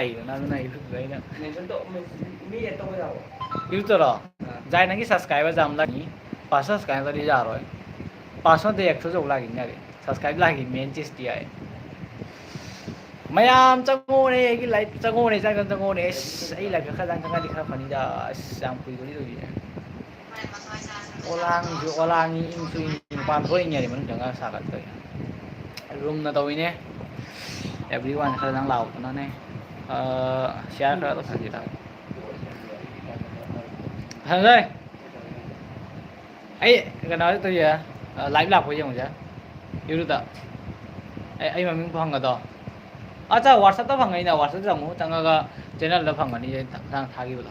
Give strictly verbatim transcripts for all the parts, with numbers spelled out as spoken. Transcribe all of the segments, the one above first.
ꯂꯩꯗꯅ, ꯑꯗꯨꯅ ꯑꯩ ꯏꯔꯨꯗ꯭ꯔꯦ ꯑꯩꯅ꯫ Mention ꯇꯧ, ꯃꯤ add ꯇꯧꯕ ꯌꯥꯕ꯭ꯔꯣ? ꯏꯔꯨꯖꯔꯣ? ꯑꯥ꯫ ꯖꯥꯏ, ꯅꯪꯒꯤ subscriber ꯌꯥꯝ ꯂꯥꯛꯅꯤ꯫ ꯄꯥꯁ subscriber ꯗꯤ ꯌꯥꯔꯣꯏ꯫ ꯄꯥꯁ ꯅꯠꯇꯦ, ꯑꯦꯛꯁꯣ ꯆꯧ ꯂꯥꯛꯈꯤꯅꯤ ꯌꯥꯔꯦ꯫ Subscribe ꯂꯥꯛꯈꯤꯅꯤ, ꯃꯦꯟ ꯆꯤꯁꯇꯤ ꯌꯥꯏ꯫ ꯃꯌꯥꯝ ꯆꯪꯉꯣꯅꯦ, ꯑꯩꯒꯤ live ꯆꯪꯉꯣꯅꯦ, ꯆꯪ-, ꯆꯪ-, ꯆꯪꯉꯣꯅꯦ꯫ ꯑꯁ, ꯑꯩ live ꯈꯔ ꯆꯪ-, ꯆꯪꯉꯗꯤ ꯈꯔ ꯐꯅꯤꯗ꯫ ꯑꯁ, ꯌꯥꯝ ꯀꯨꯏ ꯀꯨꯏ ꯇꯧꯔꯤꯅꯦ꯫ ꯑꯣꯂꯥꯡꯁꯨ ꯑꯣꯂꯥꯡꯉꯤ, ꯏꯪꯁꯨ ꯏꯪꯉꯤ, ꯃꯄꯥꯟ ꯊꯣꯛꯏꯅꯦ ꯃꯅꯨꯡ ꯆꯪꯉꯒ ꯁꯥꯒꯠꯄꯒꯤ꯫ Room ꯅ ꯇꯧꯏꯅꯦ꯫ Everyone ꯈꯔ ꯅꯪ ꯂꯥꯎꯗꯅꯅꯦ꯫ ꯑ, share ꯈꯔ ꯇꯧꯁꯟꯁꯤꯔ? ꯁꯟꯖꯣꯏ! ꯑꯩ ꯀꯩꯅꯣ ꯇꯧꯏꯌꯦ, live ꯂꯥꯛꯄ ꯌꯦꯡꯉꯨꯁꯦ꯫ YouTube ꯇ꯫ ꯑꯩ, ꯑꯩ ꯃꯃꯤꯡ ꯐꯪꯒꯗ꯭ꯔꯣ? ꯑꯠꯆꯥ, WhatsApp ꯇ ꯐꯪꯒꯅꯤꯗ, WhatsApp ꯇ ꯆꯪꯉꯨ, ꯆꯪꯉꯒ channel ꯗ ꯐꯪꯒꯅꯤ, ꯑꯩ ꯃꯊꯪ ꯊꯥꯈꯤꯕꯗꯣ꯫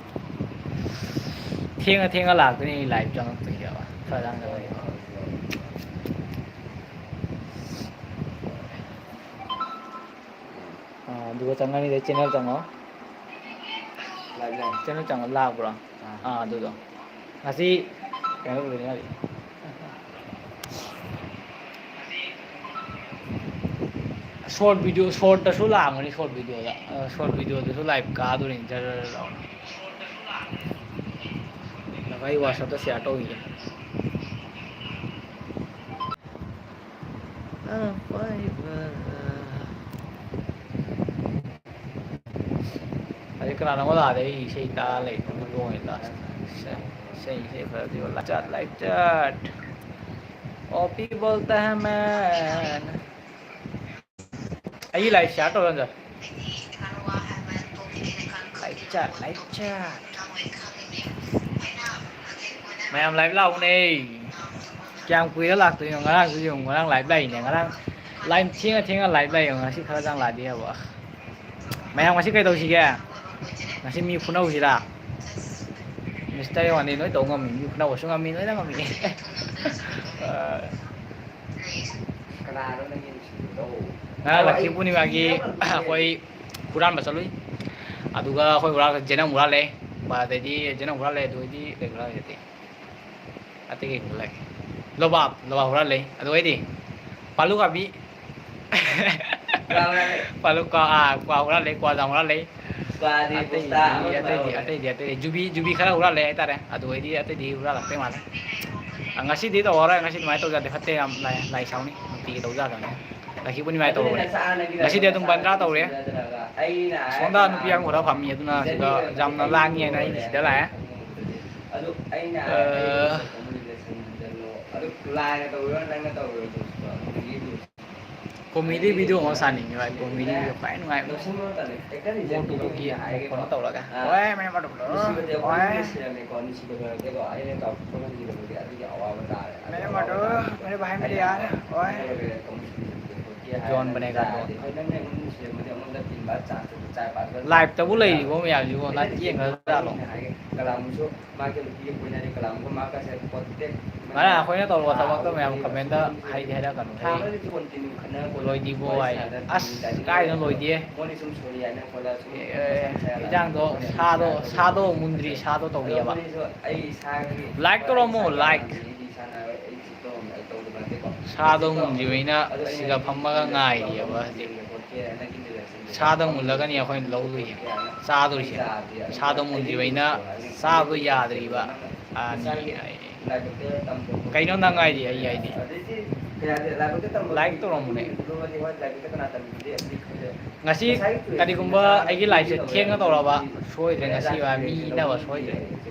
ꯊꯦꯡꯉ ꯊꯦꯡꯉ ꯂꯥꯛꯇꯣꯏꯅꯦ, ꯑꯩ live ꯆꯪꯉꯛꯇꯣꯏꯅꯦꯕ꯫ ꯈꯔ ꯂꯥꯡꯗꯕꯒꯤ꯫ ꯑꯥ, ꯑꯗꯨꯒ ꯆꯪꯉꯅꯤ, ꯑꯗꯩ channel ꯆꯪꯉꯣ꯫ Live ꯂꯥꯛꯑꯦ꯫ Channel ꯆꯪꯉꯣ, ꯂꯥꯛꯄ꯭ꯔꯣ? ꯑꯥ꯫ ꯑꯥ, ꯑꯗꯨꯗꯣ꯫ ꯉꯁꯤ ꯀꯩꯅꯣ ꯇꯧꯗꯣꯏꯅꯦ ꯍꯥꯏꯔꯤ꯫ Short video, short ꯇꯁꯨ ꯂꯥꯛꯑꯝꯒꯅꯤ, short video ꯗ꯫ ꯑ, short video ꯗꯁꯨ live ꯀꯥꯗꯣꯔꯤꯅꯤ, ꯖꯔ ꯖꯔ ꯂꯥꯎꯅ꯫ ꯑꯗꯨꯒ ꯑꯩ WhatsApp ꯇ share ꯇꯧꯈꯤꯒꯦ꯫ ꯑꯄꯥꯏꯕ꯫ ꯑꯗꯩ ꯀꯅꯥꯅꯣꯝꯒ ꯂꯥꯛꯑꯗꯤ ꯑꯩ ꯏꯁꯩ ꯇꯥ ꯂꯩ, ꯂꯣꯡꯉꯦ ꯂꯥꯁꯇ꯫ ꯏꯁꯩ, ꯏꯁꯩ, ꯏꯁꯩ ꯐꯖꯕꯗꯤ ꯂꯥꯏꯆꯠ, ꯂꯥꯏꯆꯠ꯫ ꯑꯣ ꯄꯤ ꯕꯣꯜꯇꯥ ꯍꯦ ꯃꯦꯟ꯫ ꯑꯩꯒꯤ live share ꯇꯧꯔꯣ, ꯁꯤꯗ꯫ ꯂꯥꯏꯆꯠ, ꯂꯥꯏꯆꯠ꯫ ꯃꯌꯥꯝ live ꯂꯥꯛꯎꯅꯦ꯫ ꯀꯌꯥꯝ ꯀꯨꯏꯔ ꯂꯥꯛꯇꯣꯏꯅꯣ? ꯉꯔꯥꯡꯁꯨ ꯌꯦꯡꯉꯨ, ꯉꯔꯥꯡ live ꯂꯥꯛꯏꯅꯦ꯫ ꯉꯔꯥꯡ live ꯊꯦꯡꯉ ꯊꯦꯡꯉ live ꯂꯥꯛꯏ, ꯉꯁꯤ ꯈꯔ ꯆꯪ ꯂꯥꯛꯑꯗꯤ ꯌꯥꯕ꯫ ꯃꯌꯥꯝ ꯉꯁꯤ ꯀꯩꯗꯧꯁꯤꯒꯦ? ꯉꯁꯤ ꯃꯤ ꯐꯨꯅꯧꯁꯤꯔꯥ? Mister ꯌꯦꯡꯉꯣꯅꯦ, ꯂꯣꯏ ꯇꯧ ꯉꯝꯃꯤ, ꯃꯤ ꯐꯨꯅꯕꯁꯨ ꯉꯝꯃꯤ, ꯂꯣꯏꯅ ꯉꯝꯃꯤ꯫ ꯑ, ꯀꯅꯥꯅꯣ ꯅꯪꯒꯤ ꯅꯨꯡꯁꯤꯕꯗꯣ? ꯉꯔꯥꯡ ꯂꯛꯈꯤ ꯄꯨꯔꯅꯤꯃꯥꯒꯤ ꯑꯩꯈꯣꯏ ꯍꯨꯔꯥꯟꯕ ꯆꯠꯂꯨꯏ꯫ ꯑꯗꯨꯒ ꯑꯩꯈꯣꯏ ꯍꯨꯔꯥꯟ-, ꯖꯦꯅꯝ ꯍꯨꯔꯥꯜꯂꯦ꯫ ꯑꯗꯩꯗꯤ ꯖꯦꯅꯝ ꯍꯨꯔꯥꯜꯂꯦ, ꯑꯗꯨꯗꯩꯗꯤ ꯀꯩ ꯍꯨꯔꯥꯜꯂꯦ ꯅꯠꯇꯦ꯫ ꯑꯇꯩ ꯀꯩ ꯍꯨꯔꯥꯜꯂꯦ? ꯂꯣꯕꯥꯞ, ꯂꯣꯕꯥꯞ ꯍꯨꯔꯥꯜꯂꯦ꯫ ꯑꯗꯨꯗꯩꯗꯤ ꯄꯥꯂꯨ ꯀꯥꯕꯤ꯫ ꯄꯥꯂꯨ ꯀ꯭ꯋꯥ, ꯑꯥ, ꯀ꯭ꯋꯥ ꯍꯨꯔꯥꯜꯂꯦ, ꯀ꯭ꯋꯥ ꯖꯥꯝ ꯍꯨꯔꯥꯜꯂꯦ꯫ ꯀ꯭ꯋꯥꯗꯤ ꯑꯇꯩꯗꯤ, ꯀꯧꯇꯥ ꯑꯃ ꯑꯇꯩꯗꯤ, ꯍꯨꯔꯥꯜꯂꯦ꯫ ꯑꯇꯩꯗꯤ, ꯑꯇꯩꯗꯤ, ꯖꯨꯕꯤ, ꯖꯨꯕꯤ ꯈꯔ ꯍꯨꯔꯥꯜꯂꯦ ꯍꯥꯏꯇꯥꯔꯦ꯫ ꯑꯗꯨ ꯑꯣꯏꯗꯤ ꯑꯇꯩꯗꯤ ꯍꯨꯔꯥꯜꯂꯛꯇꯦ ꯃꯥꯜꯂꯦ꯫ ꯑ, ꯉꯁꯤꯗꯤ ꯇꯧꯔꯔꯣꯏ, ꯉꯁꯤ ꯑꯗꯨꯃꯥꯏꯅ ꯇꯧꯖꯥꯗꯦ, ꯐꯠꯇꯦ ꯌꯥꯝ, ꯂꯥꯏ, ꯂꯥꯏ ꯁꯥꯎꯅꯤ, ꯅꯨꯡꯇꯤꯒꯤ ꯇꯧꯖꯥꯗꯕꯅꯦ꯫ ꯂꯛꯈꯤ ꯄꯨꯔꯅꯤꯃꯥ ꯇꯧꯔꯨꯔꯦ꯫ ꯉꯁꯤꯗꯤ ꯑꯗꯨꯝ ꯕꯟꯗ꯭ꯔꯥ ꯇꯧꯔꯦ꯫ ꯑꯁꯣꯝꯗ ꯅꯨꯄꯤ ꯑꯉꯥꯡ ꯈꯔ ꯐꯝꯃꯤ, ꯑꯗꯨꯅ ꯁꯤꯗ ꯌꯥꯝꯅ ꯂꯥꯡꯉꯤ ꯍꯥꯏꯅ ꯑꯩꯅ ꯁꯤꯗ ꯂꯥꯛꯑꯦ꯫ ꯑ, ꯑꯗꯨ ꯂꯥꯏꯅ ꯇꯧꯔꯤꯔꯣ, ꯅꯪꯅ ꯇꯧꯔꯤꯔꯣ? ꯀꯣꯃꯦꯗꯤ ꯚꯤꯗꯤꯑꯣ ꯑꯃ ꯁꯥꯅꯤꯡꯉꯦ ꯚꯥꯏ, ꯀꯣꯃꯦꯗꯤ ꯚꯤꯗꯤꯑꯣ ꯈ꯭ꯋꯥꯏ ꯅꯨꯡꯉꯥꯏꯕ꯫ ꯃꯣꯇꯣ ꯀꯨꯀꯤ ꯃꯈꯣꯟ ꯑꯃ ꯇꯧꯔꯒ꯫ ꯑꯥ꯫ ꯍꯣꯏ, ꯃꯌꯥꯝ ꯑꯗꯨꯝ ꯂꯣꯏ꯫ ꯅꯨꯡꯁꯤꯕꯗꯤ ꯑꯩꯈꯣꯏ ꯍꯣꯏ꯫ ꯅꯨꯡꯁꯤꯔꯝꯃꯦꯀꯣ, ꯅꯨꯡꯁꯤꯕꯗꯣ ꯑꯩꯅ ꯆꯥꯎꯊꯣꯛꯄ ꯉꯝꯈꯤꯗꯕꯒꯤ ꯑꯗꯨꯒꯤ ꯑꯋꯥꯕ ꯇꯥꯔꯦ꯫ ꯑꯗꯨ ꯃꯌꯥꯝ ꯑꯋꯥꯕ ꯑꯗꯨꯝ ꯇꯥꯔꯦ꯫ ꯃꯌꯥꯝ ꯍꯥꯏꯕꯗꯤ ꯑꯩꯅ ꯌꯥꯔꯦ꯫ ꯍꯣꯏ꯫ ꯍꯥꯏꯔꯒ ꯀꯃꯨꯅꯤꯁ ꯄꯨꯂꯤꯁ ꯄꯨꯂꯤꯁ ꯈꯣꯠꯀꯦ ꯍꯥꯏꯔꯒ ꯖꯣꯟ ꯕꯅꯦꯒꯥ ꯖꯥꯠ ꯖꯣꯟ꯫ ꯍꯣꯏ, ꯅꯪꯅ ꯑꯩꯉꯣꯟꯗ ꯅꯨꯡꯁꯤꯔꯝꯃꯗꯤ ꯑꯩꯉꯣꯟꯗ ꯇꯤꯟ ꯚꯥ ꯆꯥꯟꯁ ꯆꯥꯏ ꯄꯥꯛ ꯂꯥꯏꯞꯇꯕꯨ ꯂꯩꯔꯤꯕꯣ ꯃꯌꯥꯝꯁꯤꯕꯣ? ꯑꯩꯅ ꯅꯠꯇꯦ ꯌꯦꯡꯉ ꯖꯥꯠꯂꯣ? ꯑꯩꯅ ꯍꯥꯏꯒꯦ, ꯀꯂꯥꯝꯁꯨ ꯃꯥꯒꯤ ꯅꯨꯄꯤꯒ ꯀꯣꯏꯅꯔꯤ, ꯀꯂꯥꯝꯒ ꯃꯥꯒꯁꯦ ꯄꯣꯠꯇꯦ꯫ ꯉꯔꯥꯡ ꯑꯩꯈꯣꯏꯅ ꯇꯧꯔꯨꯕ ꯊꯕꯛꯇꯣ ꯃꯌꯥꯝ ꯀꯃꯦꯟꯗ ꯍꯥꯏꯗꯤ ꯍꯥꯏꯔꯛꯀꯅꯨ꯫ ꯊꯥ ꯑꯃꯗꯤ continue ꯈꯠꯅ ꯂꯣꯏꯗꯤꯕꯣ ꯋꯥꯔꯤ ꯍꯥꯏ꯫ ꯁꯥꯟꯅꯗꯅ ꯑꯁ, ꯇꯥꯏꯃꯤꯡ ꯀꯥꯏꯗꯅꯣ ꯇꯥꯏꯃꯤꯡ ꯂꯣꯏꯗꯤꯌꯦ꯫ ꯃꯣꯏꯅꯤ ꯁꯨꯝ ꯁꯣꯔꯤ ꯍꯥꯏꯅ ꯈꯣꯠꯂ ꯁꯨꯝ ꯑꯦ, ꯃꯁꯥ ꯃꯁꯥ ꯌꯥꯗꯕ ꯏꯟꯖꯥꯡꯗꯣ ꯈꯣꯠꯄꯅꯦ ꯁꯥꯗꯣ, ꯁꯥꯗꯣ ꯁꯥꯗꯣ ꯃꯨꯟꯗ꯭ꯔꯤ, ꯁꯥꯗꯣ ꯑꯗꯣ ꯇꯧꯔꯤꯑꯕ꯫ ꯃꯣꯏꯅꯤꯁꯨ ꯑꯩ ꯏꯁꯥꯒꯤ ꯂꯥꯏꯛ ꯍꯣꯏ, ꯑꯩ ꯇꯧꯔꯝꯃꯣ, ꯏꯁꯥꯒꯤ ꯂꯥꯏꯛ꯫ ꯑꯔꯥꯟꯕꯅꯤ, ꯑꯩꯗꯤ ꯏꯁꯥꯅ ꯑꯩ ꯆꯤꯠ ꯇꯧꯔꯝꯃꯦ, ꯑꯩ ꯇꯧꯗꯕ ꯅꯠꯇꯦꯀꯣ꯫ ꯁꯥꯗꯣ ꯆꯤꯠ ꯇꯧꯔꯝꯃꯦ꯫ ꯃꯨꯟꯗ꯭ꯔꯤꯕꯩꯅ ꯑꯗꯣ ꯑꯩꯅ ꯁꯤꯗ ꯐꯝꯃꯒ ꯉꯥꯏꯔꯤꯑꯕ ꯍꯧꯖꯤꯛ꯫ ꯁꯥꯗꯣ ꯃꯨꯜꯂꯒꯅꯤ ꯑꯩꯈꯣꯏꯅ ꯂꯧꯗꯣꯏꯁꯦ, ꯆꯥꯗꯣꯏꯁꯦ꯫ ꯁꯥꯗꯣ ꯃꯨꯟꯗ꯭ꯔꯤꯕꯩꯅ ꯆꯥꯕꯗꯣ ꯌꯥꯗ꯭ꯔꯤꯕ꯫ ꯑꯥ, ꯃꯤ ꯀꯩꯅꯣ ꯅꯪ ꯍꯥꯏꯗꯤ? ꯑꯩ ꯍꯥꯏꯗꯤ꯫ ꯂꯥꯏꯛ ꯇꯧꯔꯝꯃꯨꯅꯦ꯫ ꯉꯁꯤ ꯀꯔꯤꯒꯨꯝꯕ ꯑꯩꯒꯤ ꯂꯥꯏꯐꯁꯦ ꯊꯦꯡꯅ ꯇꯧꯔꯕ ꯁꯣꯏꯗ꯭ꯔꯦ, ꯉꯁꯤ ꯃꯤ ꯏꯟꯅꯕ ꯁꯣꯏꯗ꯭ꯔꯦ꯫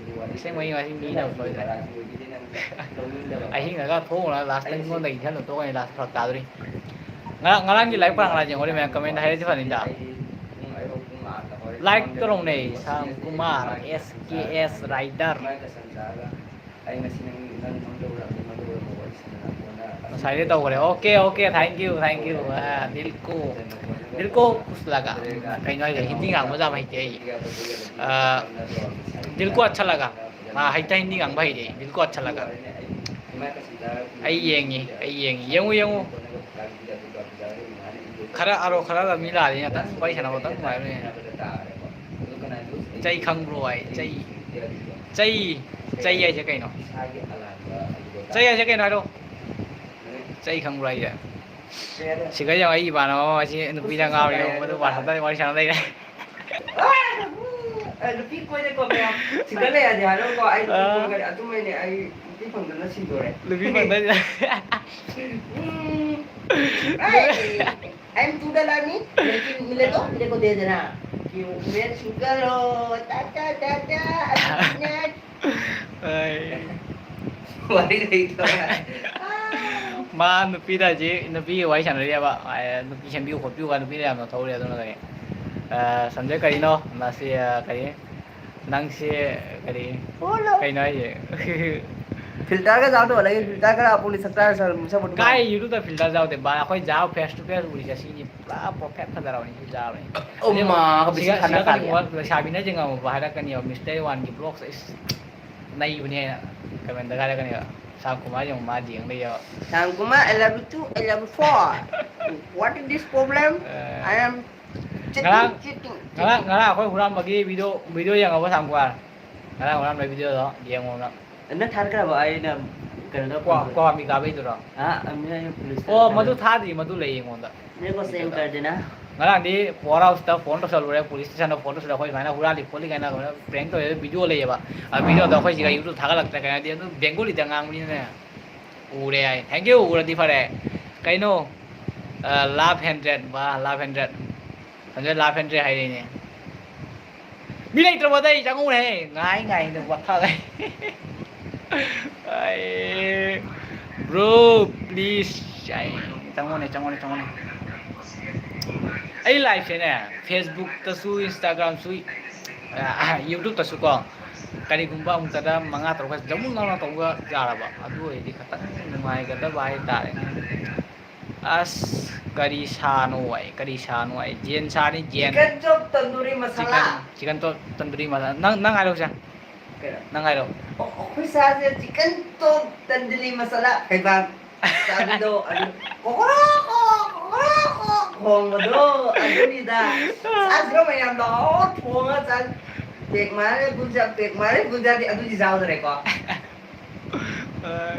ꯑꯁꯦꯡꯕꯩ ꯉꯁꯤ ꯃꯤ ꯏꯟꯅꯕ ꯁꯣꯏꯗ꯭ꯔꯦ꯫ ꯑꯍꯤꯡꯗꯒ ꯊꯣꯛꯎꯔ ꯂꯥꯁꯇ ꯑꯩꯉꯣꯟꯗ ꯏꯟꯁꯤꯜꯂ ꯇꯣꯛꯀꯅꯤ, ꯂꯥꯁ ꯐꯔꯛ ꯇꯥꯗꯣꯔꯤ꯫ ꯉꯔꯥꯡ, ꯉꯔꯥꯡꯒꯤ ꯂꯥꯏꯛ ꯄꯥꯡ ꯂꯥꯏ ꯌꯦꯡꯍꯧꯔꯤ ꯃꯌꯥꯝ ꯀꯃꯦꯟꯗ ꯍꯥꯏꯔꯗꯤ ꯐꯅꯤꯗ꯫ ꯂꯥꯏꯛ ꯇꯧꯔꯝꯅꯦ, ꯁꯥꯝ ꯀꯨꯃꯥꯔ, ꯑꯦꯁ ꯀꯦ ꯑꯦꯁ ꯔꯥꯏꯗꯔ꯫ ꯉꯁꯥꯏꯗꯩ ꯇꯧꯈ꯭ꯔꯦ꯫ Okay, okay, thank you, thank you꯫ ꯑꯥ, ꯗꯤꯜꯀꯣ, ꯗꯤꯜꯀꯣ ꯈꯨꯁ ꯂꯒꯥ꯫ ꯀꯩꯅꯣ ꯍꯥꯏꯁꯦ? ꯍꯤꯟꯗꯤ ꯉꯥꯡꯕꯁꯦ ꯌꯥꯝ ꯍꯩꯇꯦ ꯑꯩ꯫ ꯑꯥ, ꯗꯤꯜꯀꯣ ꯑꯆꯥ ꯂꯒꯥ꯫ ꯑꯥ, ꯍꯩꯇ ꯍꯤꯟꯗꯤ ꯉꯥꯡꯕ ꯍꯩꯇꯦ꯫ ꯗꯤꯜꯀꯣ ꯑꯆꯥ ꯂꯒꯥ꯫ ꯑꯩ ꯌꯦꯡꯉꯤ, ꯑꯩ ꯌꯦꯡꯉꯤ꯫ ꯌꯦꯡꯉꯨ, ꯌꯦꯡꯉꯨ꯫ ꯈꯔ ꯑꯔꯣ ꯈꯔꯒ ꯃꯤ ꯂꯥꯛꯑꯗꯤ ꯉꯥꯛꯇꯪ ꯋꯥꯔꯤ ꯁꯥꯟꯅꯕ ꯈꯛꯇꯪ ꯅꯨꯡꯉꯥꯏꯕꯅꯦ꯫ ꯆꯩ ꯈꯪꯕ꯭ꯔꯣ ꯍꯥꯏ? ꯆꯩ, ꯆꯩ, ꯆꯩ ꯍꯥꯏꯁꯦ ꯀꯩꯅꯣ? ꯆꯩ ꯍꯥꯏꯁꯦ ꯀꯩꯅꯣ ꯍꯥꯏꯔꯣ? ꯆꯩ ꯈꯪꯕ꯭ꯔꯣ ꯍꯥꯏꯁꯦ? ꯁꯤꯒ ꯌꯦꯡꯉꯣ, ꯑꯩ ꯏꯃꯥꯟꯅꯕ ꯑꯃ ꯑꯁꯤ ꯅꯨꯄꯤꯗ ꯉꯥꯎꯔꯤ, ꯃꯗꯨ WhatsApp-ꯇ ꯋꯥꯔꯤ ꯁꯥꯟꯅ ꯂꯩꯔꯦ꯫ ꯑ, ꯅꯨꯄꯤ ꯀꯣꯏꯔꯦꯀꯣ ꯃꯌꯥꯝ꯫ ꯁꯤꯡꯒꯜ ꯂꯩꯔꯗꯤ ꯍꯥꯏꯔꯛꯎꯀꯣ, ꯑꯩ ꯅꯨꯄꯤ ꯑꯥ꯫ ꯀꯣꯏꯈ꯭ꯔꯦ, ꯑꯗꯨꯃꯩꯅꯦ ꯑꯩ ꯅꯨꯄꯤ ꯐꯪꯗꯅ ꯁꯤꯗꯣꯔꯦ꯫ ꯅꯨꯄꯤ ꯐꯪꯗꯅ꯫ ꯎꯝ꯫ ꯑꯩ, ꯑꯩ ꯇꯨꯗ ꯂꯥꯛꯅꯤ, ꯂꯦꯀꯤꯟ ꯃꯤꯂꯦ ꯇꯣ, ꯃꯤꯂꯦ ꯀꯣ ꯗꯦ ꯗꯦꯅꯥ꯫ ꯀ꯭ꯌꯨ ꯃꯦ ꯁꯤꯡꯒꯜ ꯍꯣ, ꯇꯥ ꯇꯥ ꯇꯥ ꯇꯥ, ꯑꯗꯨꯅꯦ꯫ ꯑꯩ꯫ ꯋꯥꯔꯤ ꯂꯩꯇꯕ꯫ ꯃꯥ ꯅꯨꯄꯤꯗ ꯍꯧꯖꯤꯛ ꯅꯨꯄꯤꯒꯤ ꯋꯥꯔꯤ ꯁꯥꯟꯅꯔꯤꯑꯕ, ꯑ, ꯅꯨꯄꯤ ꯁꯦꯝꯕꯤꯌꯨ ꯈꯣꯠꯄꯤꯌꯨ ꯀꯥꯏꯅ ꯅꯨꯄꯤꯅ ꯌꯥꯝꯅ ꯊꯧꯔꯤ ꯑꯗꯨꯅ ꯀꯔꯤ? ꯑ, ꯁꯟꯖꯣꯏ ꯀꯔꯤꯅꯣ? ꯃꯥꯁꯤ, ꯑ, ꯀꯔꯤ? ꯅꯪꯁꯤ ꯀꯔꯤ? ꯀꯩꯅꯣ ꯍꯥꯏꯁꯦ? Filter ꯒ ꯌꯥꯎꯗꯕ ꯅꯪꯒꯤ filter ꯈꯔ ꯍꯥꯞꯄꯨꯅꯦ, ꯁꯛꯇꯥꯛ ꯁꯛ-, ꯃꯁꯛ ꯃꯇꯧ ꯀꯥꯏ ꯃꯥꯟ-, YouTube-ꯇ filter ꯌꯥꯎꯗꯦ ꯚꯥꯏ, ꯑꯩꯈꯣꯏ ꯖꯥꯎ face to face ꯎꯔꯤꯁꯦ ꯁꯤꯅꯤ, ꯄꯨꯔꯥ perfect ꯐꯖꯔꯕꯅꯤ ꯁꯤ ꯖꯥꯎꯅꯤ꯫ ꯑꯣ ꯃꯥ, ꯍꯧꯖꯤꯛ ꯁꯤꯒ, ꯈꯠꯅ ꯁꯤꯒ ꯈꯥꯔꯦ꯫ ꯀꯔꯤꯒꯨꯝꯕ ꯂꯩꯁꯥꯕꯤꯅ ꯌꯦꯡꯉꯝꯃꯕ ꯍꯥꯏꯔꯛꯀꯅꯦꯕ, Mister One-ꯒꯤ vlog-ꯁꯦ ꯏꯁ ꯅꯩꯕꯅꯦ ꯍꯥꯏꯅ comment-ꯇ ꯍꯥꯏꯔꯛꯀꯅꯦꯕ꯫ ꯁꯥꯝ ꯀꯨꯃꯥꯔ ꯌꯦꯡꯉꯣ, ꯃꯥ ꯌꯦꯡ ꯂꯩꯌꯦꯕ꯫ ꯁꯥꯝ Kumar, I love you too, I love you four. What is this problem? ꯑ, I am ꯉꯔꯥꯡ, cheating, cheating, ꯉꯔꯥꯡ, cheating. ꯉꯔꯥꯡ ꯑꯩꯈꯣꯏ ꯍꯨꯔꯥꯟꯕꯒꯤ video, video ꯌꯦꯡꯉꯕ ꯁꯥꯝ ꯀꯨꯃꯥꯔ? ꯉꯔꯥꯡ ꯍꯨꯔꯥꯟꯕꯒꯤ video-ꯗꯣ ꯌꯦꯡꯉꯣ ꯅꯪ꯫ ꯅꯪ ꯊꯥꯔꯛꯈ꯭ꯔꯕ? ꯑꯩꯅ ꯀꯩꯅꯣꯗ ꯀ꯭ꯋꯥ-, ꯐꯣꯟꯗ꯫ ꯀ꯭ꯋꯥꯃꯤ ꯀꯥꯕꯩꯗꯨꯔꯣ? ꯑ, ꯑꯃ ꯑꯩꯅ police-ꯇ ꯑꯣ, ꯊꯥꯔꯛꯈ꯭ꯔꯕ꯫ ꯃꯗꯨ ꯊꯥꯗ꯭ꯔꯤ, ꯃꯗꯨ ꯂꯩ ꯑꯩꯉꯣꯟꯗ꯫ ꯃꯦꯔꯦ ꯀꯣ ꯁꯦꯟ ꯀꯔ ꯗꯦꯅꯥ꯫ ꯉꯔꯥꯡꯗꯤ power house-ꯇ phone ꯇꯧꯁꯜꯂꯨꯔꯦ, police station-ꯗ phone ꯇꯧꯁꯜꯂꯒ ꯑꯩꯈꯣꯏ ꯁꯨꯃꯥꯏꯅ ꯍꯨꯔꯥꯜꯂꯤ ꯈꯣꯠꯂꯤ ꯀꯥꯏꯅ ꯑꯗꯨꯃꯥꯏꯅ prank ꯇꯧꯋꯦ, video ꯂꯩꯌꯦꯕ꯫ ꯑ, video-ꯗꯣ ꯑꯩꯈꯣꯏ ꯁꯤꯒ YouTube ꯊꯥꯒꯠꯂꯛꯇ꯭ꯔꯦ, ꯀꯩꯅꯣ ꯍꯥꯏꯗꯤ ꯑꯗꯨꯝ Bengali-ꯗ ꯉꯥꯡꯕꯅꯤꯅꯅꯦ꯫ ꯎꯔꯦ ꯍꯥꯏ꯫ Thank you, ꯎꯔꯗꯤ ꯐꯔꯦ꯫ ꯀꯩꯅꯣ? ꯑ, love hundred ꯕꯥ, love hundred꯫ ꯍꯟꯗꯛ love hundred ꯍꯥꯏꯔꯛꯏꯅꯦ꯫ ꯃꯤ ꯂꯩꯇ꯭ꯔꯕꯣ? ꯑꯗꯩ ꯆꯪꯉꯧꯔꯦꯍꯦ꯫ ꯉꯥꯏ ꯉꯥꯏꯅ ꯋꯥꯊꯔꯦ꯫ ꯑꯩ, bro, please꯫ ꯑꯩ, ꯆꯪꯉꯣꯅꯦ, ꯆꯪꯉꯣꯅꯦ, ꯆꯪꯉꯣꯅꯦ꯫ ꯑꯩ live-ꯁꯦꯅꯦ, Facebook-ꯇꯁꯨ, Instagram-ꯁꯨ, ꯑ, YouTube-ꯇꯁꯨ ꯀꯣ, ꯀꯔꯤꯒꯨꯝꯕ ꯑꯃꯨꯛꯇꯗ ꯃꯉꯥ ꯇꯔꯨꯛ ꯈꯛ ꯖꯃꯨꯟ ꯂꯥꯎꯅ ꯇꯧꯕ ꯌꯥꯔꯕ? ꯑꯗꯨ ꯑꯣꯏꯔꯗꯤ ꯈꯤꯇꯪ ꯅꯨꯡꯉꯥꯏꯒꯗꯕ ꯍꯥꯏꯇꯥꯔꯦꯅꯦ꯫ ꯑꯁ, ꯀꯔꯤ ꯁꯥꯅꯣ ꯑꯩ, ꯀꯔꯤ ꯁꯥꯅꯣ ꯑꯩ? ꯌꯦꯟ ꯁꯥꯅꯤ, ꯌꯦꯟ꯫ Chicken chop tandoori masala꯫ Chicken, chicken chop tandoori masala꯫ ꯅꯪ, ꯅꯪ ꯍꯥꯏꯔꯛꯎꯁꯦ꯫ ꯀꯩꯅꯣ? ꯅꯪ ꯍꯥꯏꯔꯛꯑꯣ꯫ ꯑꯣ, ꯑꯩꯈꯣꯏ ꯁꯥꯁꯦ chicken chop tandoori masala ꯀꯩꯕꯥ? ꯆꯥꯕꯤꯗꯣ, ꯑꯗꯨ ꯀꯣꯀꯣꯔꯣ ꯀꯣ, ꯀꯣꯀꯣꯔꯣ ꯀꯣ ꯈꯣꯡꯕꯗꯣ, ꯑꯗꯨꯅꯤꯗ꯫ ꯆꯥꯁꯤꯔꯣ ꯃꯌꯥꯝ? ꯂꯥꯛꯑꯣ, ꯊꯣꯡꯉ ꯆꯥ-, ꯄꯦꯛ ꯃꯥꯔꯦ ꯒꯨꯟꯖꯥ, ꯄꯦꯛ ꯃꯥꯔꯦ ꯒꯨꯟꯖꯥꯗꯤ ꯑꯗꯨꯗꯤ ꯆꯥꯎꯗꯔꯦꯀꯣ꯫ ꯑ,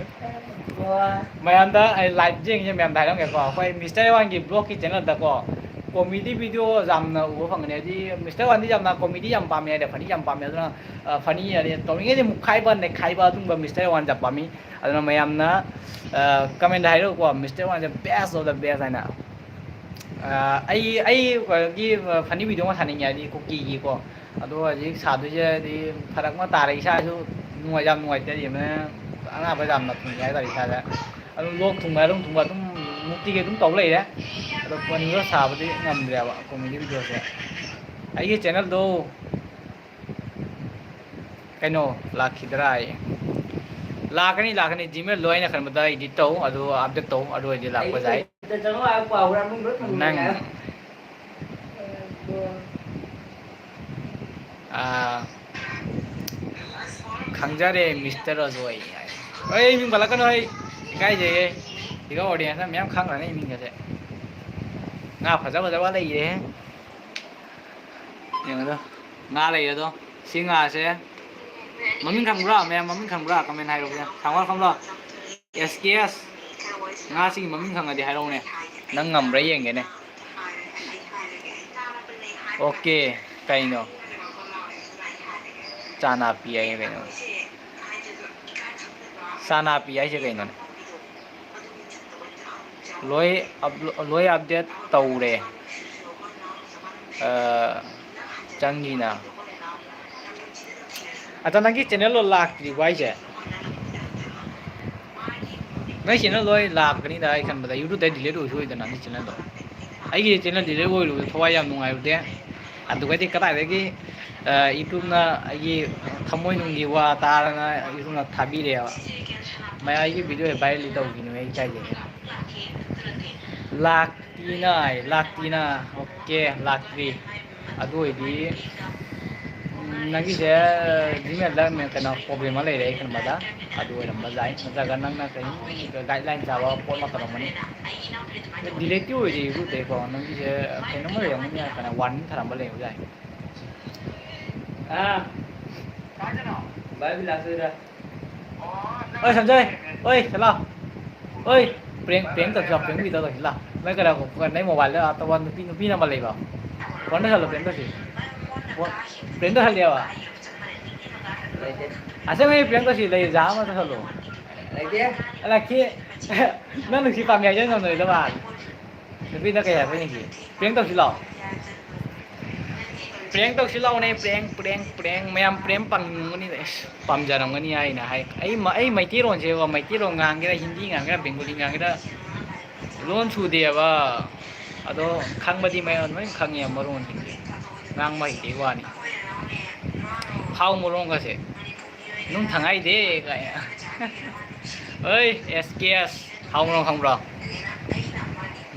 ꯃꯌꯥꯝꯗ ꯑꯩ ꯂꯥꯏꯚ ꯌꯦꯡꯉꯤꯁꯦ ꯃꯌꯥꯝꯗ ꯍꯥꯏꯔꯝꯒꯦꯀꯣ, ꯑꯩꯈꯣꯏ ꯃꯤꯁꯇꯔ ꯋꯥꯟꯒꯤ ꯕ꯭ꯂꯣꯒꯀꯤ ꯆꯦꯅꯦꯜꯗꯀꯣ ꯀꯣꯃꯦꯗꯤ ꯚꯤꯗꯤꯑꯣ ꯌꯥꯝꯅ ꯎꯕ ꯐꯪꯒꯅꯤ꯫ ꯍꯥꯏꯗꯤ ꯃꯤꯁꯇꯔ ꯋꯥꯟꯗꯤ ꯌꯥꯝꯅ ꯀꯣꯃꯦꯗꯤ ꯌꯥꯝ ꯄꯥꯝꯃꯦ ꯍꯥꯏꯗꯤ ꯐꯅꯤ ꯌꯥꯝ ꯄꯥꯝꯃꯦ꯫ ꯑꯗꯨꯅ ꯐꯅꯤ ꯍꯥꯏꯗꯤ ꯇꯧꯔꯤꯉꯩꯗꯤ ꯃꯨꯛꯈꯥꯏꯕ ꯅꯩꯈꯥꯏꯕ ꯑꯗꯨꯒꯨꯝꯕ ꯃꯤꯁꯇꯔ ꯋꯥꯟꯁꯦ ꯌꯥꯝ ꯄꯥꯝꯃꯤ꯫ ꯑꯗꯨꯅ ꯃꯌꯥꯝꯅ ꯀꯃꯦꯟꯗ ꯍꯥꯏꯔꯛꯎꯀꯣ, ꯃꯤꯁꯇꯔ ꯋꯥꯟꯁꯦ best of the best ꯍꯥꯏꯅ꯫ ꯑꯩ ꯑꯩ ꯀꯩꯅꯣꯒꯤ ꯐꯅꯤ ꯚꯤꯗꯤꯑꯣ ꯑꯃ ꯁꯥꯅꯤꯡꯉꯦ ꯍꯥꯏꯗꯤ ꯀꯨꯀꯤꯒꯤꯀꯣ꯫ ꯑꯗꯣ ꯍꯧꯖꯤꯛ ꯁꯥꯗꯣꯏꯁꯦ ꯍꯥꯏꯗꯤ ꯐꯔꯛ ꯑꯃ ꯇꯥꯔꯦ, ꯏꯁꯥꯁꯨ ꯅꯨꯡꯉꯥꯏ ꯌꯥꯝ ꯅꯨꯡꯉꯥꯏꯇꯦ꯫ ꯍꯥꯏꯗꯤ ꯑꯅꯥꯕ ꯌꯥꯝꯅ ꯊꯨꯡꯉꯦ ꯍꯥꯏꯇꯥꯔꯦ ꯏꯁꯥꯗ꯫ ꯑꯗꯨꯝ ꯂꯣꯛ ꯊꯨꯡꯕ ꯑꯗꯨꯝ ꯊꯨꯡꯕ ꯑꯗꯨꯝ ꯅꯨꯡꯇꯤꯒꯤ ꯑꯗꯨꯝ ꯇꯧ ꯂꯩꯔꯦ꯫ ꯑꯗꯣ ꯐꯅꯤꯗꯣ ꯁꯥꯕꯗꯤ ꯉꯝꯗ꯭ꯔꯦꯕ ꯀꯣꯃꯦꯗꯤ ꯚꯤꯗꯤꯑꯣꯁꯦ꯫ ꯑꯩꯒꯤ ꯆꯦꯅꯦꯜꯗꯣ ꯀꯩꯅꯣ ꯂꯥꯛꯈꯤꯗ꯭ꯔꯥ ꯍꯥꯏꯌꯦ꯫ ꯂꯥꯛꯀꯅꯤ ꯂꯥꯛꯀꯅꯤ, ꯖꯤꯃꯦꯜꯗꯣ ꯑꯩꯅ ꯈꯟꯕꯗ ꯏꯗꯤꯠ ꯇꯧ, ꯑꯗꯨ ꯑꯞꯗꯦꯠ ꯇꯧ, ꯑꯗꯨ ꯑꯣꯏꯔꯗꯤ ꯂꯥꯛꯄ ꯌꯥꯏ꯫ ꯅꯪ ꯑꯥ, ꯈꯪꯖꯔꯦ ꯃꯤꯁꯇꯔ ꯑꯖꯣꯏ ꯍꯥꯏ꯫ ꯑꯩ ꯃꯤꯡ ꯄꯜꯂꯛꯀꯅꯨ, ꯑꯩ ꯏꯀꯥꯏꯖꯩꯌꯦ꯫ ꯁꯤꯒ ꯑꯣꯗꯤꯌꯦꯟꯁꯅ ꯃꯌꯥꯝ ꯈꯪꯈ꯭ꯔꯅꯤ ꯑꯩ ꯃꯤꯡꯒꯁꯦ꯫ ꯉꯥ ꯐꯖ ꯐꯖꯕ ꯂꯩꯔꯦꯍꯦ꯫ ꯌꯦꯡꯉꯗꯣ, ꯉꯥ ꯂꯩꯔꯦꯗꯣ꯫ ꯁꯤ ꯉꯥꯁꯦ ꯃꯃꯤꯡ ꯈꯪꯕ꯭ꯔꯥ? ꯃꯌꯥꯝ ꯃꯃꯤꯡ ꯈꯪꯕ꯭ꯔꯥ? ꯀꯃꯦꯟ ꯍꯥꯏꯔꯛꯎꯁꯦ꯫ ꯊꯥꯡꯒꯣꯜ ꯈꯪꯕ꯭ꯔꯣ? ꯑꯦꯁ ꯀꯦ ꯑꯦꯁ꯫ ꯉꯥꯁꯤꯒꯤ ꯃꯃꯤꯡ ꯈꯪꯉꯗꯤ ꯍꯥꯏꯔꯛꯎꯅꯦ꯫ ꯅꯪ ꯉꯝꯕ꯭ꯔꯥ ꯌꯦꯡꯒꯦꯅꯦ꯫ ꯑꯣꯀꯦ꯫ ꯀꯩꯅꯣ? ꯆꯥꯅꯥꯄꯤ ꯍꯥꯏꯌꯦ ꯀꯩꯅꯣ? ꯆꯥꯅꯥꯄꯤ ꯍꯥꯏꯁꯦ ꯀꯩꯅꯣꯅꯦ? ꯂꯣꯏ ꯑꯞꯂꯣ-, ꯂꯣꯏ ꯑꯞꯗꯦꯠ ꯇꯧꯔꯦ꯫ ꯑ, ꯆꯪꯉꯤꯅ꯫ ꯑꯗ ꯅꯪꯒꯤ ꯆꯦꯅꯦꯜꯗꯣ ꯂꯥꯛꯇ꯭ꯔꯤꯕꯣ ꯍꯥꯏꯁꯦ? ꯅꯣꯏ ꯆꯦꯅꯦꯜꯗꯣ ꯑꯩ ꯂꯥꯛꯀꯅꯤꯗ, ꯑꯩ ꯈꯟꯕꯗ ꯌꯨꯇ꯭ꯌꯨꯕꯇ ꯗꯤꯂꯤꯠ ꯑꯣꯏꯁꯨ ꯑꯣꯏꯗꯅ ꯅꯪꯒꯤ ꯆꯦꯅꯦꯜꯗꯣ꯫ ꯑꯩꯒꯤ ꯆꯦꯅꯦꯜ ꯗꯤꯂꯤꯠ ꯑꯣꯏꯔꯨꯕꯗ ꯊꯋꯥꯏ ꯌꯥꯝ ꯅꯨꯡꯉꯥꯏꯔꯨꯗꯦ꯫ ꯑꯗꯨꯒꯗꯤ ꯀꯗꯥꯏꯗꯒꯤ, ꯑ, ꯌꯨꯇ꯭ꯌꯨꯕꯅ ꯑꯩꯒꯤ ꯊꯃꯣꯏꯅꯨꯡꯒꯤ ꯋꯥ ꯇꯥꯔꯒ ꯌꯨꯇ꯭ꯌꯨꯕꯅ ꯊꯥꯕꯤꯔꯦꯕ꯫ ꯃꯌꯥꯏꯒꯤ ꯚꯤꯗꯤꯑꯣ ꯚꯥꯏꯔꯦꯜꯗꯤ ꯇꯧꯈꯤꯅꯦꯕ, ꯑꯩ ꯏꯀꯥꯏꯖꯩ꯫ ꯂꯥꯛꯇꯤꯅ ꯍꯥꯏ, ꯂꯥꯛꯇꯤꯅ꯫ ꯑꯣꯀꯦ, ꯂꯥꯛꯇ꯭ꯔꯤ꯫ ꯑꯗꯨ ꯑꯣꯏꯗꯤ, ꯎꯝ, ꯅꯪꯒꯤꯁꯦ ꯖꯤꯃꯦꯜꯗ ꯀꯩꯅꯣ ꯄ꯭ꯔꯣꯕ꯭ꯂꯦꯝ ꯑꯃ ꯂꯩꯔꯦ ꯑꯩ ꯈꯟꯕꯗ꯫ ꯑꯗꯨ ꯑꯣꯏꯔꯝꯕ ꯌꯥꯏ, ꯅꯠꯇ꯭ꯔꯒ ꯅꯪꯅ ꯀꯩꯅꯣꯝ ꯒꯥꯏꯗꯂꯥꯏꯟ ꯆꯥꯕ ꯄꯣꯠ ꯑꯃ ꯇꯧꯔꯝꯃꯅꯤ꯫ ꯗꯤꯂꯦꯠꯇꯤ ꯑꯣꯏꯗꯦ, ꯏꯔꯨꯗꯦꯀꯣ꯫ ꯅꯪꯒꯤꯁꯦ ꯀꯩꯅꯣꯝꯃ ꯂꯩꯔꯝꯒꯅꯤ, ꯀꯩꯅꯣ ꯋꯥꯔꯅꯤꯡ ꯊꯥꯔꯝꯕ ꯂꯩꯕ ꯌꯥꯏ꯫ ꯑꯥ꯫ ꯚꯥꯏ ꯕꯤꯂꯥꯁ ꯍꯣꯏꯔ? ꯑꯣꯏ ꯁꯟꯖꯣꯏ, ꯑꯣꯏ ꯁꯤꯂꯥ, ꯑꯣꯏ ꯄ꯭ꯔꯦꯡ ꯄ꯭ꯔꯦꯡ ꯇꯧꯁꯤ ꯂꯥꯎ, ꯄ꯭ꯔꯦꯡ ꯚꯤꯗꯤꯑꯣ ꯇꯧꯁꯤ ꯂꯥꯎ꯫ ꯅꯣꯏ ꯀꯅꯥ ꯅꯣꯏ ꯃꯣꯕꯥꯏꯜꯗ ꯑꯇꯣꯞꯄ ꯅꯨꯄꯤ ꯅꯨꯄꯤ ꯅꯝꯕꯔ ꯂꯩꯕ꯭ꯔꯣ? ꯐꯣꯟꯗ ꯁꯜꯂꯣ, ꯄ꯭ꯔꯦꯡ ꯇꯧꯁꯤ꯫ ꯐꯣꯟ ꯄ꯭ꯔꯦꯡ ꯇꯧꯁꯜꯂꯦꯕ꯫ ꯑꯁꯦꯡꯕꯩ ꯄ꯭ꯔꯦꯡ ꯇꯧꯁꯤ, ꯂꯩ ꯖꯥ ꯑꯃ ꯇꯧꯁꯜꯂꯣ꯫ ꯂꯩꯇꯦ꯫ ꯑꯂꯥ ꯈꯤ ꯅꯪ ꯅꯨꯡꯁꯤ ꯄꯥꯝꯃꯤ ꯍꯥꯏꯖꯟ ꯉꯝꯗꯣꯏꯗ ꯃꯥꯜꯂꯦ꯫ ꯅꯨꯄꯤꯅ ꯀꯩ ꯍꯥꯏꯕ ꯌꯦꯡꯒꯦ? ꯄ꯭ꯔꯦꯡ ꯇꯧꯁꯤ ꯂꯥꯎ꯫ ꯄ꯭ꯔꯦꯡ ꯇꯧꯁꯤ ꯂꯥꯎꯅꯦ, ꯄ꯭ꯔꯦꯡ, ꯄ꯭ꯔꯦꯡ, ꯄ꯭ꯔꯦꯡ꯫ ꯃꯌꯥꯝ ꯄ꯭ꯔꯦꯡ ꯄꯥꯝꯅꯤꯡꯉꯝꯒꯅꯤꯗ꯫ ꯑꯁ, ꯄꯥꯝꯖꯔꯝꯒꯅꯤ ꯍꯥꯏꯅ ꯍꯥꯏ꯫ ꯑꯩ ꯃ-, ꯑꯩ ꯃꯩꯇꯩꯔꯣꯟꯁꯦꯕ, ꯃꯩꯇꯩꯔꯣꯟ ꯉꯥꯡꯒꯦꯔꯥ, ꯍꯤꯟꯗꯤ ꯉꯥꯡꯒꯦꯔꯥ, ꯕꯦꯡꯒꯣꯂꯤ ꯉꯥꯡꯒꯦꯔꯥ, ꯂꯣꯟ ꯁꯨꯗꯦꯕ꯫ ꯑꯗꯣ ꯈꯪꯕꯗꯤ ꯃꯌꯥꯝ ꯂꯣꯏ ꯈꯪꯉꯦ ꯃꯔꯣꯟꯁꯤꯡꯁꯦ꯫ ꯉꯥꯡꯕ ꯍꯩꯇꯦ ꯋꯥꯅꯤ꯫ ꯍꯥꯎ ꯃꯔꯣꯡꯒꯁꯦ꯫ ꯅꯨꯡ ꯊꯪꯉꯥꯏꯗꯦ ꯀꯥꯏꯅ꯫ ꯑꯩ ꯑꯦꯁ ꯀꯦ ꯑꯦꯁ ꯍꯥꯎ ꯃꯔꯣꯡ ꯈꯪꯕ꯭ꯔꯣ?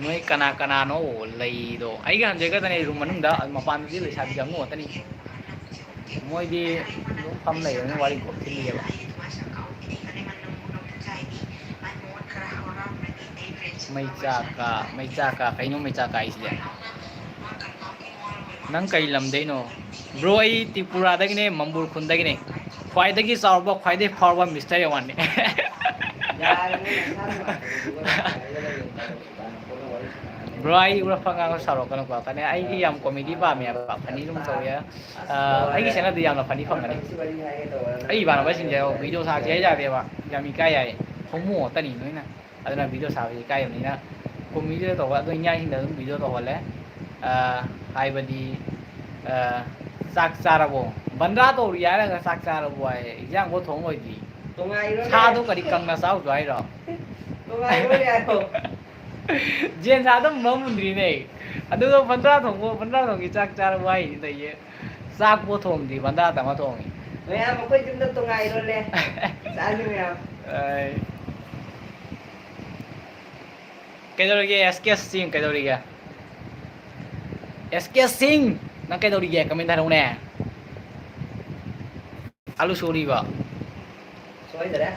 ꯅꯣꯏ ꯀꯅꯥ ꯀꯅꯥꯅꯣ ꯂꯩꯗꯣ? ꯑꯩꯒ ꯍꯟꯖꯒꯗꯅꯦ ꯔꯨꯝ ꯃꯅꯨꯡꯗ, ꯃꯄꯥꯟꯗꯗꯤ ꯂꯩꯁꯥꯕꯤ ꯀꯥꯡꯕꯨ ꯉꯥꯛꯇꯅꯤ꯫ ꯃꯣꯏꯗꯤ ꯑꯗꯨꯝ ꯐꯝ ꯂꯩꯕꯅꯤꯅ ꯋꯥꯔꯤ ꯀꯣꯛ ꯊꯤꯜꯂꯤꯑꯕ꯫ ꯃꯩ ꯆꯥꯛꯀ, ꯃꯩ ꯆꯥꯛꯀ, ꯀꯩꯅꯣ ꯃꯩ ꯆꯥꯛꯀ ꯍꯥꯏꯁꯤꯗꯤ? ꯅꯪ ꯀꯩ ꯂꯝꯗꯩꯅꯣ? ꯕ꯭ꯔꯣ, ꯑꯩ ꯇ꯭ꯔꯤꯄꯨꯔꯥꯗꯒꯤꯅꯦ, ꯃꯝꯕꯨꯔ ꯈꯨꯟꯗꯒꯤꯅꯦ꯫ ꯈ꯭ꯋꯥꯏꯗꯒꯤ ꯆꯥꯎꯔꯕ, ꯈ꯭ꯋꯥꯏꯗꯒꯤ ꯐꯥꯎꯔꯕ ꯃꯤꯁꯇꯔ ꯑꯦꯋꯥꯟꯅꯦ꯫ ꯕ꯭ꯔꯣ, ꯑꯩ ꯎꯔꯛꯄ ꯉꯥꯡꯕ ꯁꯥꯎꯔꯛꯀꯅꯨꯀꯣ꯫ ꯀꯅꯦ, ꯑꯩꯗꯤ ꯌꯥꯝ ꯀꯣꯃꯦꯗꯤ ꯄꯥꯝꯃꯦ ꯍꯥꯏꯕ, ꯐꯅꯤ ꯑꯗꯨꯝ ꯇꯧꯋꯦ꯫ ꯑ, ꯑꯩꯒꯤ ꯆꯦꯅꯦꯜꯗꯤ ꯌꯥꯝꯅ ꯐꯅꯤ ꯐꯪꯒꯅꯤ꯫ ꯑꯩ ꯏꯃꯥꯟꯅꯕꯁꯤꯡꯁꯦ ꯚꯤꯗꯤꯑꯣ ꯁꯥꯁꯦ ꯍꯥꯏ ꯌꯥꯗꯦꯕ, ꯌꯥꯝ ꯏꯀꯥꯏ ꯍꯥꯏ꯫ ꯍꯣꯃꯣ ꯉꯥꯛꯇꯅꯤ ꯅꯣꯏꯅ꯫ ꯑꯗꯨꯅ ꯚꯤꯗꯤꯑꯣ ꯁꯥꯕꯁꯦ ꯏꯀꯥꯏꯕꯅꯤꯅ ꯀꯣꯃꯦꯗꯤꯗ ꯇꯧꯕ, ꯑꯗꯣ ꯏꯌꯥꯏꯁꯤꯡꯗ ꯑꯗꯨꯝ ꯚꯤꯗꯤꯑꯣ ꯇꯧꯍꯜꯂꯦ꯫ ꯑ, ꯍꯥꯏꯕꯗꯤ, ꯑ, "ꯆꯥꯛ ꯆꯥꯔꯕꯣ?" ꯕꯟꯗ꯭ꯔꯥ ꯇꯧꯔꯤ ꯍꯥꯏꯔꯒ "ꯆꯥꯛ ꯆꯥꯔꯕꯣ?" ꯍꯥꯏ, ꯏꯟꯖꯥꯡꯐꯥꯎ ꯊꯣꯡ ꯂꯣꯏꯗ꯭ꯔꯤ꯫ ꯇꯣꯉꯥꯏꯔꯣꯅꯦ꯫ ꯁꯥꯗꯣ ꯀꯔꯤ ꯀꯪꯅ ꯆꯥꯎꯗ꯭ꯔꯣ ꯍꯥꯏꯔꯣ? ꯇꯣꯉꯥꯏꯔꯣꯅꯦ ꯍꯥꯏꯔꯣ꯫ ꯖꯦꯟ ꯁꯥꯗꯣ ꯃꯝ ꯃꯨꯟꯗ꯭ꯔꯤꯅꯦ꯫ ꯑꯗꯨꯒ ꯕꯟꯗ꯭ꯔꯥ ꯊꯣꯡꯕ, ꯕꯟꯗ꯭ꯔꯥ ꯊꯣꯡꯒꯤ ꯆꯥꯛ ꯆꯥꯔꯕꯣ ꯍꯥꯏꯅꯤ ꯇꯧꯔꯤꯁꯦ꯫ ꯆꯥꯛꯄꯣ ꯊꯣꯡꯗ꯭ꯔꯤ, ꯕꯟꯗ꯭ꯔꯥ ꯇꯪꯉ ꯊꯣꯡꯉꯤ꯫ ꯃꯌꯥꯝ ꯑꯩꯈꯣꯏ ꯌꯨꯝꯗ ꯇꯣꯉꯥꯏꯔꯣꯜꯂꯦ꯫ ꯆꯥꯁꯤ ꯃꯌꯥꯝ꯫ ꯑꯩ ꯀꯩꯗꯧꯔꯤꯒꯦ? ꯑꯦꯁ ꯀꯦ ꯁꯤꯡ ꯀꯩꯗꯧꯔꯤꯒꯦ? ꯑꯦꯁ ꯀꯦ ꯁꯤꯡ, ꯅꯪ ꯀꯩꯗꯧꯔꯤꯒꯦ? ꯀꯃꯦꯟ ꯍꯥꯏꯔꯛꯎꯅꯦ꯫ ꯑꯥꯂꯨ ꯁꯣꯔꯤꯕ? ꯁꯣꯏꯗ꯭ꯔꯦ꯫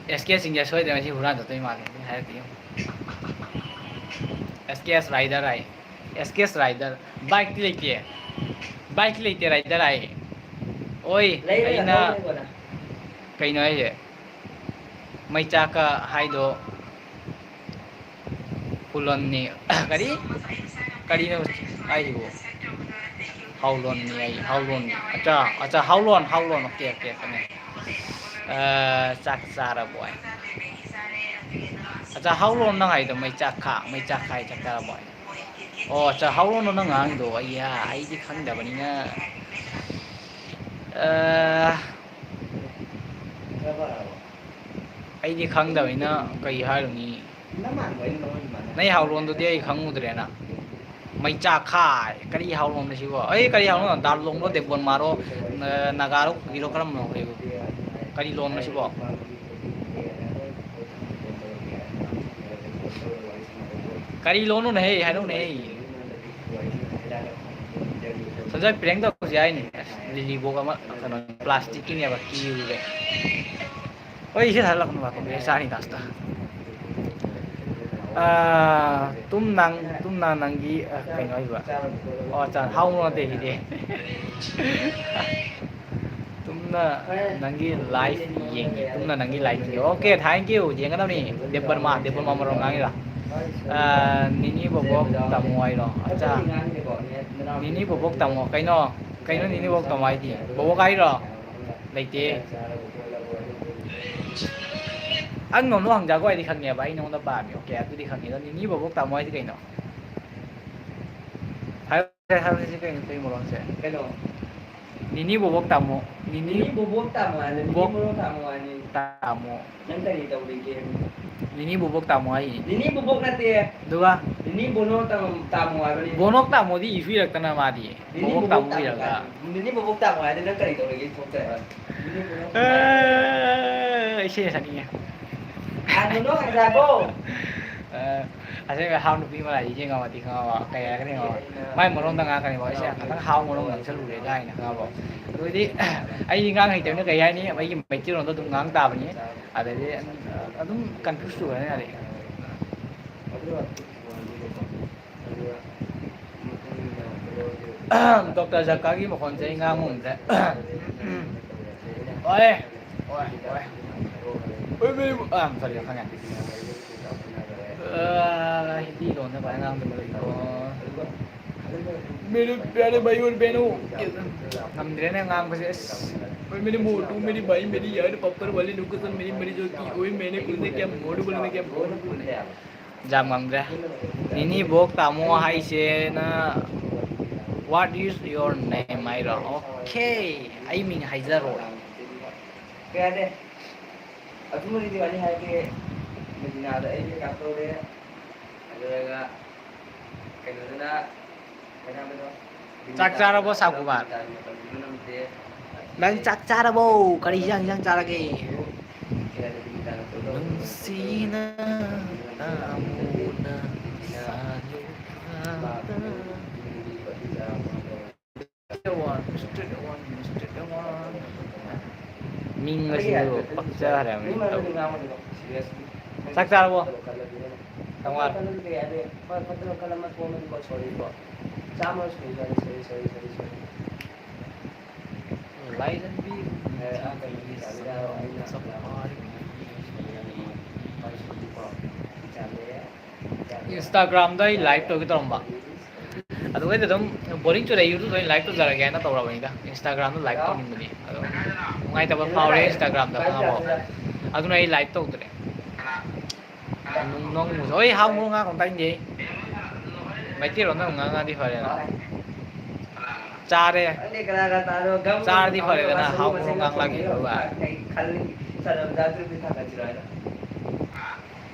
ꯑꯦꯁ ꯀꯦ ꯁꯤꯡꯁꯦ ꯁꯣꯏꯗ꯭ꯔꯦ, ꯉꯁꯤ ꯍꯨꯔꯥꯟ ꯆꯠꯇꯣꯏ ꯃꯥꯜꯂꯦ꯫ ꯑꯗꯨꯝ ꯍꯥꯏꯔꯛꯇꯦ ꯌꯦꯡꯉꯨ꯫ ꯑꯦꯁ ꯀꯦ ꯑꯦꯁ ꯔꯥꯏꯗꯔ ꯍꯥꯏ꯫ ꯑꯦꯁ ꯀꯦ ꯑꯦꯁ ꯔꯥꯏꯗꯔ꯫ ꯕꯥꯏꯛꯇꯤ ꯂꯩꯇꯦ꯫ ꯕꯥꯏꯛꯇꯤ ꯂꯩꯇꯦ, ꯔꯥꯏꯗꯔ ꯍꯥꯏ꯫ ꯑꯣꯏ, ꯂꯩꯔꯒ ꯑꯩꯅ ꯂꯧꯔꯦ ꯀꯣꯟꯅ꯫ ꯀꯩꯅꯣ ꯍꯥꯏꯁꯦ? ꯃꯩꯆꯥꯛꯀ ꯍꯥꯏꯗꯣ ꯍꯨꯂꯣꯟꯅꯤ꯫ ꯀꯔꯤ? ꯀꯔꯤꯅꯣ ꯍꯥꯏꯁꯤꯕꯨ? ꯍꯥꯎꯂꯣꯟꯅꯤ ꯍꯥꯏ, ꯍꯥꯎꯂꯣꯟꯅꯤ꯫ ꯑꯠꯆꯥ, ꯑꯠꯆꯥ, ꯍꯥꯎꯂꯣꯟ, ꯍꯥꯎꯂꯣꯟ꯫ ꯑꯣꯀꯦ, ꯑꯣꯀꯦ, ꯈꯪꯉꯦ꯫ ꯑ, ꯆꯥꯛ ꯆꯥꯔꯕꯣ ꯍꯥꯏ꯫ ꯑꯠꯆꯥ, ꯍꯥꯎꯂꯣꯟ ꯅꯪ ꯍꯥꯏꯗꯣ ꯃꯩꯆꯥꯛ ꯈꯥ, ꯃꯩꯆꯥꯛ ꯈꯥꯏ ꯆꯥꯛ ꯆꯥꯔꯕꯣ ꯍꯥꯏ꯫ ꯑꯣ, ꯑꯠꯆꯥ, ꯍꯥꯎꯂꯣꯟꯅꯣ ꯅꯪ ꯉꯥꯡꯉꯤꯗꯣ? ꯑꯩꯌꯥ, ꯑꯩꯗꯤ ꯈꯪꯗꯕꯅꯤꯅ꯫ ꯑ, ꯑꯩꯗꯤ ꯈꯪꯗꯕꯅꯤꯅ ꯀꯩ ꯍꯥꯏꯔꯨꯅꯤ? ꯅꯩ ꯍꯥꯎꯂꯣꯟꯗꯨꯗꯤ ꯑꯩ ꯈꯪꯉꯨꯗ꯭ꯔꯦꯅ꯫ ꯃꯩꯆꯥꯛ ꯈꯥꯏ꯫ ꯀꯔꯤ ꯍꯥꯎꯂꯣꯟꯅꯣ ꯁꯤꯕꯣ? ꯑꯩ ꯀꯔꯤ ꯍꯥꯎꯂꯣꯟꯅꯣ? ꯗꯥꯜ ꯂꯣꯡꯂꯣ, ꯗꯦꯕꯣꯟ ꯃꯥꯔꯣ, ꯅ-, ꯅꯥꯒꯥꯔꯣ, ꯀꯨꯀꯤꯔꯣ, ꯀꯔꯝꯕꯅꯣ ꯁꯤꯕꯣ? ꯀꯔꯤ ꯂꯣꯟꯅꯣ ꯁꯤꯕꯣ? ꯀꯔꯤ ꯂꯣꯟꯅꯣꯅꯦ ꯍꯦ? ꯍꯥꯏꯔꯛꯎꯅꯦ ꯍꯦ꯫ ꯁꯟꯖꯣꯏ prank ꯇꯧꯁꯤ ꯍꯥꯏꯅꯤ꯫ ꯑꯁ, ꯂꯤꯂꯤꯕꯣꯛ ꯑꯃ ꯀꯩꯅꯣ plastic ꯀꯤꯅꯦꯕ ꯀꯤꯔꯨꯔꯦ꯫ ꯍꯣꯏ, ꯏꯁꯩ ꯊꯥꯖꯤꯜꯂꯛꯀꯅꯨ, copyright ꯆꯥꯅꯤ last ꯇ꯫ ꯑꯥ, ꯇꯨꯝ ꯅꯪ, ꯇꯨꯝ ꯅꯪ ꯅꯪꯒꯤ, ꯑ, ꯀꯩꯅꯣ ꯍꯥꯏꯕ? ꯑꯣ, ꯑꯠꯆꯥ, ꯍꯥꯎ ꯅꯠꯇꯦ ꯁꯤꯗꯤ꯫ ꯇꯨꯝꯅ ꯅꯪꯒꯤ live ꯌꯦꯡꯒꯦ, ꯇꯨꯝꯅ ꯅꯪꯒꯤ live ꯌꯦꯡꯒꯦ꯫ Okay, thank you, ꯌꯦꯡꯒꯗꯕꯅꯤ꯫ ꯗꯦꯕꯔꯃꯥ, ꯗꯦꯕꯔꯃꯥ ꯃꯔꯣꯟ ꯉꯥꯡꯉꯤꯔꯥ? ꯑꯥ, ꯅꯤꯅꯤ ꯕꯣꯕꯣꯛ ꯇꯥꯃꯣ ꯍꯥꯏꯔꯣ? ꯑꯠꯆꯥ, ꯅꯤꯅꯤ ꯕꯣꯕꯣꯛ ꯇꯥꯃꯣ꯫ ꯀꯩꯅꯣ? ꯀꯩꯅꯣ ꯅꯤꯅꯤ ꯕꯣꯕꯣꯛ ꯇꯥꯃꯣ ꯍꯥꯏꯗꯤ? ꯕꯣꯕꯣꯛ ꯍꯥꯏꯔꯣ? ꯂꯩꯇꯦ꯫ ꯑꯪ ꯅꯣꯡꯅ ꯍꯪꯖꯥꯒꯣ ꯍꯥꯏꯗꯤ ꯈꯪꯉꯦꯕ, ꯑꯩ ꯅꯉꯣꯟꯗ ꯄꯥꯝꯃꯤ꯫ Okay, ꯑꯗꯨꯗꯤ ꯈꯪꯉꯦ꯫ ꯑꯗꯣ ꯅꯤꯅꯤ ꯕꯣꯕꯣꯛ ꯇꯥꯃꯣ ꯍꯥꯏꯗꯤ ꯀꯩꯅꯣ? ꯍꯥꯏꯔꯣꯁꯦ, ꯍꯥꯏꯔꯣꯁꯦ, ꯁꯤ ꯀꯩꯅꯣ, ꯀꯩ ꯃꯔꯣꯟꯁꯦ? ꯀꯩꯅꯣ? ꯅꯤꯅꯤ ꯕꯣꯕꯣꯛ ꯇꯥꯃꯣ꯫ ꯅꯤꯅꯤ ꯅꯤꯅꯤ ꯕꯣꯕꯣꯛ ꯇꯥꯃꯣ ꯍꯥꯏꯅ, ꯅꯤꯅꯤ ꯕꯣꯛ ꯕꯣꯅꯣ ꯇꯥꯃꯣ ꯍꯥꯏꯅꯤ꯫ ꯇꯥꯃꯣ꯫ ꯅꯪ ꯀꯔꯤ ꯇꯧꯔꯤꯒꯦ? ꯅꯤꯅꯤ ꯕꯣꯕꯣꯛ ꯇꯥꯃꯣ ꯍꯥꯏꯅꯤ꯫ ꯅꯤꯅꯤ ꯕꯣꯕꯣꯛ ꯅꯠꯇꯦ꯫ ꯑꯗꯨꯒ? ꯅꯤꯅꯤ ꯕꯣꯅꯣ ꯇꯥꯃꯣ, ꯇꯥꯃꯣ ꯍꯥꯏꯕꯅꯤ꯫ ꯕꯣꯅꯣꯛ ꯇꯥꯃꯣꯗꯤ ꯏꯁꯨ ꯏꯔꯛꯇꯅ ꯃꯥꯗꯤ꯫ ꯅꯤꯅꯤ ꯕꯣꯕꯣꯛ ꯕꯣꯕꯣꯛ ꯇꯥꯃꯣ ꯇꯥꯃꯣ ꯏꯔꯒ꯫ ꯀꯥꯏꯅ꯫ ꯅꯤꯅꯤ ꯕꯣꯕꯣꯛ ꯇꯥꯃꯣ ꯍꯥꯏꯗꯤ ꯅꯪ ꯀꯔꯤ ꯇꯧꯔꯤꯒꯦ ꯊꯣꯛꯇ꯭ꯔꯦ ꯍꯥꯏꯕ? ꯅꯤꯅꯤ ꯕꯣꯅꯣ ꯇꯥꯃꯣ ꯍꯥꯏꯕꯅꯤ꯫ ꯑꯦ, ꯏꯁꯩ ꯁꯛꯅꯤꯡꯉꯦ꯫ ꯍꯥꯟꯅ ꯅꯣ ꯍꯥꯏꯖꯥꯕꯣ꯫ ꯑ, ꯑꯁꯦꯡꯕ ꯍꯥꯎ ꯅꯨꯄꯤ ꯑꯃ ꯂꯥꯛꯏ, ꯌꯦꯡꯉꯝꯃꯗꯤ ꯈꯪꯉꯕ, ꯀꯩ ꯍꯥꯏꯔꯛꯀꯅꯤ ꯈꯪꯉꯕ? ꯃꯥꯏ ꯃꯔꯣꯟꯗ ꯉꯥꯡꯉꯛꯀꯅꯤꯕ, "ꯑꯩꯁꯦ ꯈꯤꯇꯪ ꯍꯥꯎ ꯃꯔꯣꯟ ꯉꯥꯡꯁꯜꯂꯨꯔꯦ" ꯀꯥꯏꯅ ꯈꯪꯉꯕ? ꯑꯗꯨꯗꯤ ꯑꯩꯗꯤ ꯉꯥꯡ ꯍꯩꯇꯕꯅꯤꯅ ꯀꯩ ꯍꯥꯏꯅꯤ? ꯑꯩꯒꯤ ꯃꯩꯇꯩꯂꯣꯟꯗ ꯑꯗꯨꯝ ꯉꯥꯡ ꯇꯥꯕꯅꯤ꯫ ꯑꯗꯩꯗꯤ ꯑꯗꯨꯝ confuse ꯆꯨꯔꯅꯤ ꯌꯥꯔꯦ꯫ ꯗꯣꯛꯇꯔ ꯖꯀꯥꯒꯤ ꯃꯈꯣꯟꯁꯦ ꯑꯩ ꯉꯥꯡ ꯉꯝꯗ꯭ꯔꯦ꯫ ꯍꯣꯏ, ꯍꯣꯏ, ꯍꯣꯏ꯫ ꯑꯣꯏ ꯃꯦꯔꯤ ꯑꯥ ꯁꯣꯔꯤ ꯈꯪꯉꯦ꯫ ꯑꯥ, ꯍꯤꯟꯗꯤ ꯂꯣꯟꯗ ꯐꯖꯅ ꯉꯥꯡꯗꯕ ꯂꯩꯀꯣ꯫ मेरे प्यारे भाई और बहनों, ꯉꯝꯗ꯭ꯔꯦꯅꯦ ꯉꯥꯡꯕꯁꯦ ꯑꯁ꯫ ओए मेरे मोटू, मेरी भाई, मेरी यार, पप्पर वाली लोकेशन मेरी मरी जो की, ओए मैंने बोलने क्या मोटू, बोलने क्या मोटू, बोलने। ꯌꯥꯝ ꯉꯝꯗ꯭ꯔꯦ꯫ ꯅꯤꯅꯤ ꯕꯣꯛ ꯇꯥꯃꯣ ꯍꯥꯏꯁꯦꯅ, what is your name ꯍꯥꯏꯔꯣ? ꯑꯣꯀꯦ, ꯑꯩ ꯃꯤꯡ ꯍꯥꯏꯖꯔꯣꯏ꯫ ꯀꯌꯥꯗꯦ? ꯑꯗꯨꯃꯗꯤ ꯋꯥꯔꯤ ꯍꯥꯏꯒꯦ꯫ ꯃꯗꯤꯅꯥꯗ ꯑꯩ ꯄꯤꯛ ꯑꯞ ꯇꯧꯔꯦ꯫ ꯑꯗꯨꯒ ꯀꯩꯅꯣꯗꯅ ꯆꯥꯛ ꯆꯥꯔꯕꯣ, ꯁꯥꯀꯨꯃꯥꯔ? ꯅꯪ ꯆꯥꯛ ꯆꯥꯔꯕꯣ? ꯀꯔꯤ ꯍꯤꯟꯖꯥꯡ, ꯍꯤꯟꯖꯥꯡ ꯆꯥꯔꯒꯦ? ꯅꯨꯡꯁꯤꯅ ꯇꯥꯃꯣꯅ ꯁꯥꯂꯨ ꯈꯥꯗ꯫ Mister one, mister one, mister one. ꯃꯤꯡ ꯑꯁꯤꯕꯨ ꯄꯛꯆꯔꯦ ꯃꯤꯡ ꯇꯧ꯫ ꯆꯥꯛ ꯆꯥꯔꯕꯣ? ꯆꯥꯝꯃꯉꯥ꯫ ꯆꯥꯝꯃ ꯁꯨꯔꯦ, ꯁꯣꯔꯤ, ꯁꯣꯔꯤ, ꯁꯣꯔꯤ, ꯁꯣꯔꯤ꯫ ꯂꯥꯏꯔꯦꯝꯕꯤ ꯑꯦ, ꯑꯥ, ꯀꯩꯅꯣ, ꯆꯥꯛ ꯆꯥꯔꯕꯣ? ꯑꯩꯅ ꯆꯥꯛ ꯆꯥꯔꯕꯣ? Instagram-ꯗ ꯑꯩ live ꯇꯧꯒꯦ ꯇꯧꯔꯝꯕ꯫ ꯑꯗꯨꯒꯩꯗꯤ ꯑꯗꯨꯝ boring ꯆꯨꯔꯦ, YouTube-ꯇ ꯑꯣꯏꯅ live ꯇꯧꯖꯔꯒꯦ ꯍꯥꯏꯅ ꯇꯧꯔꯕꯅꯤꯗ꯫ Instagram-ꯗ live ꯇꯧꯅꯤꯡꯕꯗꯤ꯫ ꯑꯗꯣ ꯅꯨꯡꯉꯥꯏꯇꯕ ꯐꯥꯎꯔꯦ Instagram-ꯗ ꯈꯪꯉꯕꯣ? ꯑꯗꯨꯅ ꯑꯩ live ꯇꯧꯗ꯭ꯔꯦ꯫ ꯅꯣꯡ-, ꯅꯣꯡꯃꯁꯨ-, ꯍꯣꯏ, ꯍꯥꯎ ꯍꯥꯎ ꯉꯥꯡꯉꯣ ꯇꯥꯅꯤꯡꯗꯦ꯫ ꯃꯩꯇꯩꯂꯣꯟꯗ ꯑꯗꯨꯝ ꯉꯥꯡꯉꯗꯤ ꯐꯔꯦꯅ꯫ ꯆꯥꯔꯦ꯫ ꯆꯥꯔꯗꯤ ꯐꯔꯦꯗꯅ, ꯍꯥꯎ ꯍꯥꯎ ꯉꯥꯡꯂꯛꯏꯗꯨꯒ꯫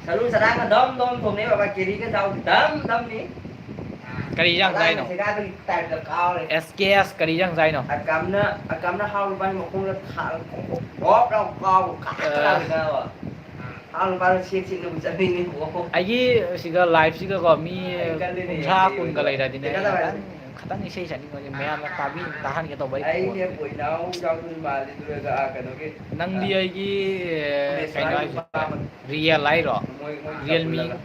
ꯁꯔꯨ ꯁꯔꯥꯡꯒ ꯗꯝ ꯗꯝ ꯊꯣꯝꯅꯩ ꯕꯕꯥ, ꯀꯦꯔꯤꯒ ꯆꯥꯎ ꯗꯝ ꯗꯝꯅꯤ꯫ ꯀꯔꯤ ꯏꯟꯖꯥꯡ ꯆꯥꯏꯅꯣ? ꯁꯦꯒꯥꯏꯕꯒꯤ type-ꯇ ꯀꯥꯎꯔꯦ꯫ ꯑꯦꯁ ꯀꯦ ꯑꯦꯁ ꯀꯔꯤ ꯏꯟꯖꯥꯡ ꯆꯥꯏꯅꯣ? ꯑꯀꯥꯝꯅ, ꯑꯀꯥꯝꯅ ꯍꯥꯎ ꯂꯨꯄꯥꯒꯤ ꯃꯈꯣꯡꯗ ꯊꯥ-, ꯒꯣꯞ ꯂꯥꯎ ꯀꯥꯎ, ꯀꯥ-, ꯑ꯫ ꯀꯥꯎꯔꯦ꯫ ꯍꯥꯎ ꯂꯨꯄꯥꯗꯣ ꯁꯦꯛ ꯁꯦꯛꯅꯕꯨ ꯆꯠꯅꯤꯡꯉꯤꯀꯣ꯫ ꯑꯩꯒꯤ ꯁꯤꯒ live-ꯁꯤꯒꯀꯣ ꯃꯤ ꯑꯩ ꯀꯜꯂꯤꯅꯦ, ꯀꯨꯟꯊ꯭ꯔꯥ, ꯀꯩ ꯀꯨꯟꯒ ꯑꯣꯏꯅ꯫ ꯂꯩꯔꯗꯤꯅꯦ, ꯀꯩꯅꯣ ꯇꯧꯋꯦ꯫ ꯈꯤꯇꯪ, ꯈꯤꯇꯪ ꯏꯁꯩ ꯁꯛꯅꯤꯡꯕꯁꯦ ꯃꯌꯥꯝꯅ ꯇꯥꯕꯤ-, ꯇꯥꯍꯟꯒꯦ ꯇꯧꯕ ꯑꯩ ꯑꯩꯅꯦ ꯐꯣꯟ꯫ ꯕꯣꯏꯅꯥꯎ ꯌꯥꯎꯗꯣꯏ ꯃꯥꯜꯂꯤ, ꯑꯗꯨꯒ ꯀꯩꯅꯣꯒꯤ, ꯅꯪꯗꯤ ꯑ, ꯑꯩꯒꯤ, ꯀꯩꯅꯣ ꯍꯥꯏꯁꯦ? ꯅꯨꯄꯥ ꯑꯃ꯫ Real ꯍꯥꯏꯔꯣ? ꯃꯣꯏ, ꯃꯣꯏ Realme ꯀꯥꯞꯍꯜꯂꯒ꯫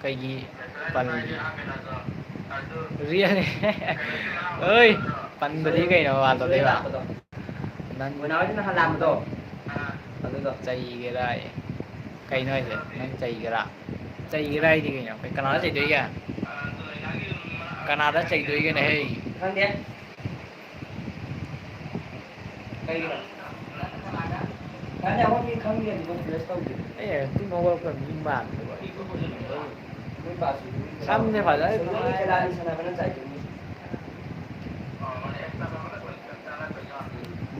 ꯀꯩꯒꯤ ꯄꯜꯂꯤ? Real-, ꯑꯣꯏ, ꯄꯟꯕꯗꯤ ꯀꯩꯅꯣ, ꯋꯥ ꯇꯧꯗꯣꯏꯕ? ꯅꯪ ꯕꯣꯏꯅꯥꯎ ꯍꯣꯏꯗ ꯅꯍꯥꯟ ꯂꯥꯛꯄꯗꯣ? ꯑꯗꯨꯗꯣ꯫ ꯆꯩꯒꯦꯔꯥ ꯑꯩ? ꯀꯩꯅꯣ ꯍꯥꯏꯁꯦ? ꯅꯪ ꯆꯩꯒꯦꯔꯥ? ꯆꯩꯒꯦꯔꯥ ꯍꯥꯏꯗꯤ ꯀꯩꯅꯣ? ꯀꯩ, ꯀꯅꯥꯗ ꯆꯩꯗꯣꯏꯒꯦ? ꯀꯅꯥꯗ ꯆꯩꯗꯣꯏꯒꯦꯅꯦ, ꯍꯩ? ꯈꯪꯗꯦ꯫ ꯀꯩꯒꯤꯅꯣ? ꯈꯪꯗꯦ, ꯑꯩꯈꯣꯏ ꯃꯤ ꯈꯪꯗꯦ, ꯑꯗꯨꯝ ꯄ꯭ꯔꯦꯁ ꯇꯧꯗꯦ꯫ ꯑꯦ, ꯇꯨꯝ ꯍꯧꯒꯠꯂꯛꯄ ꯃꯤ ꯃꯥꯟꯕꯗꯨꯕꯨ꯫ ꯅꯣꯏ ꯄꯥꯁꯨ ꯁꯝꯁꯦ ꯐꯖꯅ ꯂꯥꯏ ꯂꯥꯏ ꯁꯥꯟꯅꯕꯅ ꯆꯥꯏꯗꯣꯏꯅꯤ꯫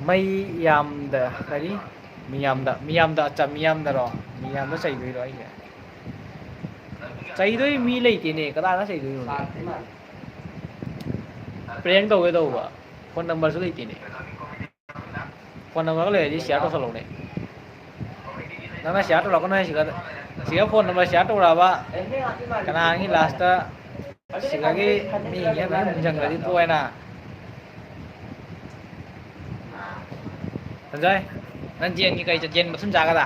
ꯃꯩ ꯌꯥꯝꯗ ꯀꯔꯤ? ꯃꯤꯌꯥꯝꯗ, ꯃꯤꯌꯥꯝꯗ ꯑꯠꯆꯥ, ꯃꯤꯌꯥꯝꯗꯔꯣ? ꯃꯤꯌꯥꯝꯗ ꯆꯩꯗꯣꯏꯔꯣ ꯑꯩꯁꯦ? ꯆꯩꯗꯣꯏ ꯃꯤ ꯂꯩꯇꯦꯅꯦ, ꯀꯅꯥꯅ ꯆꯩꯗꯣꯏꯅꯣ? ꯁꯥꯔꯗꯤ ꯃꯥꯜꯂꯦ꯫ ꯄ꯭ꯔꯦꯡ ꯇꯧꯒꯦ ꯇꯧꯕ, ꯐꯣꯟ ꯅꯝꯕꯔꯁꯨ ꯂꯩꯇꯦꯅꯦ꯫ ꯐꯣꯟ ꯅꯝꯕꯔꯒ ꯂꯩꯔꯗꯤ ꯁꯤꯌꯥꯔ ꯇꯧꯁꯜꯂꯛꯎꯅꯦ꯫ ꯅꯪꯅ ꯁꯤꯌꯥꯔ ꯇꯧꯔꯛꯀꯅꯨ ꯍꯥꯏꯁꯤꯒ, ꯁꯤꯒ ꯐꯣꯟ ꯅꯝꯕꯔ ꯁꯤꯌꯥꯔ ꯇꯧꯔꯛꯑꯕ ꯀꯅꯥꯒꯤ ꯂꯥꯁꯇ ꯁꯤꯗꯒꯤ ꯃꯤꯒꯤ ꯑꯃ ꯃꯨꯟꯖꯪꯈ꯭ꯔꯗꯤ ꯇꯣꯛꯑꯦꯅ꯫ ꯁꯟꯖꯣꯏ, ꯅꯪ ꯖꯦꯟꯒꯤ ꯀꯩ ꯆꯠ-, ꯖꯦꯟ ꯃꯊꯨꯟ ꯆꯥꯒꯗ꯭ꯔꯥ?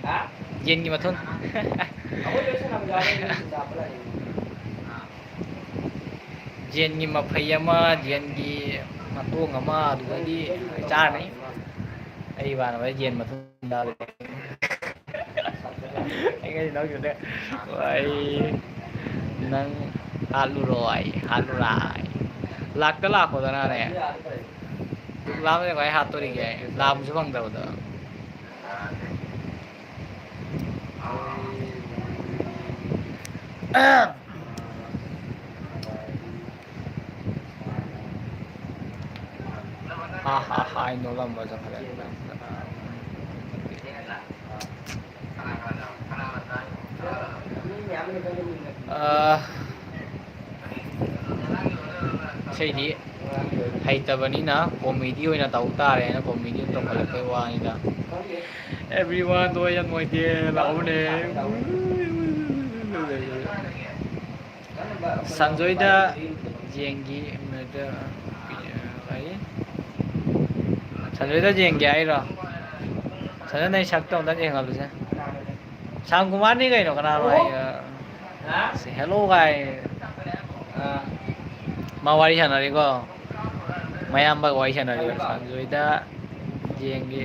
ꯍꯥ? ꯖꯦꯟꯒꯤ ꯃꯊꯨꯟ꯫ ꯑꯩꯈꯣꯏ ꯂꯣꯏ ꯁꯥꯟꯅꯕ ꯌꯥꯎꯔꯦ, ꯃꯊꯨꯟ ꯆꯥꯕ ꯂꯥꯛꯑꯦ꯫ ꯖꯦꯟꯒꯤ ꯃꯐꯩ ꯑꯃ, ꯖꯦꯟꯒꯤ ꯃꯇꯣꯡ ꯑꯃ, ꯑꯗꯨꯗꯒꯤ ꯆꯥꯔꯅꯤ꯫ ꯑꯩ ꯏꯃꯥꯟꯅꯕ ꯖꯦꯟ ꯃꯊꯨꯟ ꯆꯥꯕ꯫ ꯑꯩ ꯉꯁꯤ ꯅꯣꯛꯈꯤꯕꯗ, ꯑꯩ ꯅꯪ ꯍꯥꯠꯂꯨꯔꯣ, ꯑꯩ ꯍꯥꯠꯂꯨꯔꯥ, ꯑꯩ ꯂꯥꯛꯇ ꯂꯥꯛꯄꯗꯅꯅꯦ, ꯂꯥꯝꯕꯗ ꯀꯃꯥꯏ ꯍꯥꯠꯇꯣꯔꯤꯒꯦ? ꯂꯥꯝꯕꯁꯨ ꯐꯪꯗꯕꯗꯣ꯫ ꯍꯥ, ꯍꯥ, ꯍꯥ, ꯑꯩ ꯅꯣꯛꯂꯝꯕ ꯆꯠꯈ꯭ꯔꯦ꯫ ꯑꯥ, ꯏꯁꯩꯗꯤ ꯍꯩꯇꯕꯅꯤꯅ ꯀꯣꯃꯦꯗꯤ ꯑꯣꯏꯅ ꯇꯧ ꯇꯥꯔꯦꯅ ꯀꯣꯃꯦꯗꯤ ꯑꯣꯏꯅ ꯇꯧꯈꯠꯂꯛꯄꯩ ꯋꯥꯅꯤꯗ꯫ Everyone, ꯗꯣ ꯌꯥꯝ ꯅꯨꯡꯉꯥꯏꯇꯦ, ꯂꯥꯛꯎꯅꯦ꯫ ꯁꯟꯖꯣꯏꯗ ꯖꯦꯟꯒꯤ ꯃꯦꯗ-, ꯀꯔꯤ? ꯁꯟꯖꯣꯏꯗ ꯖꯦꯟꯒꯤ ꯍꯥꯏꯔꯣ? ꯁꯟꯖꯣꯏ, ꯅꯪ ꯁꯛꯇꯣ ꯑꯝꯇ ꯌꯦꯡꯍꯜꯂꯨꯁꯦ꯫ ꯁꯥꯝ ꯀꯨꯃꯥꯔꯅꯤ ꯀꯩꯅꯣ, ꯀꯅꯥꯅꯣ ꯍꯥꯏ-, ꯁꯤ hello ꯒꯥꯏ꯫ ꯃꯥ ꯋꯥꯔꯤ ꯁꯥꯟꯅꯔꯤꯀꯣ꯫ ꯃꯌꯥꯝꯕꯒ ꯋꯥꯔꯤ ꯁꯥꯟꯅꯔꯤ꯫ ꯁꯟꯖꯣꯏꯗ ꯖꯦꯟꯒꯤ꯫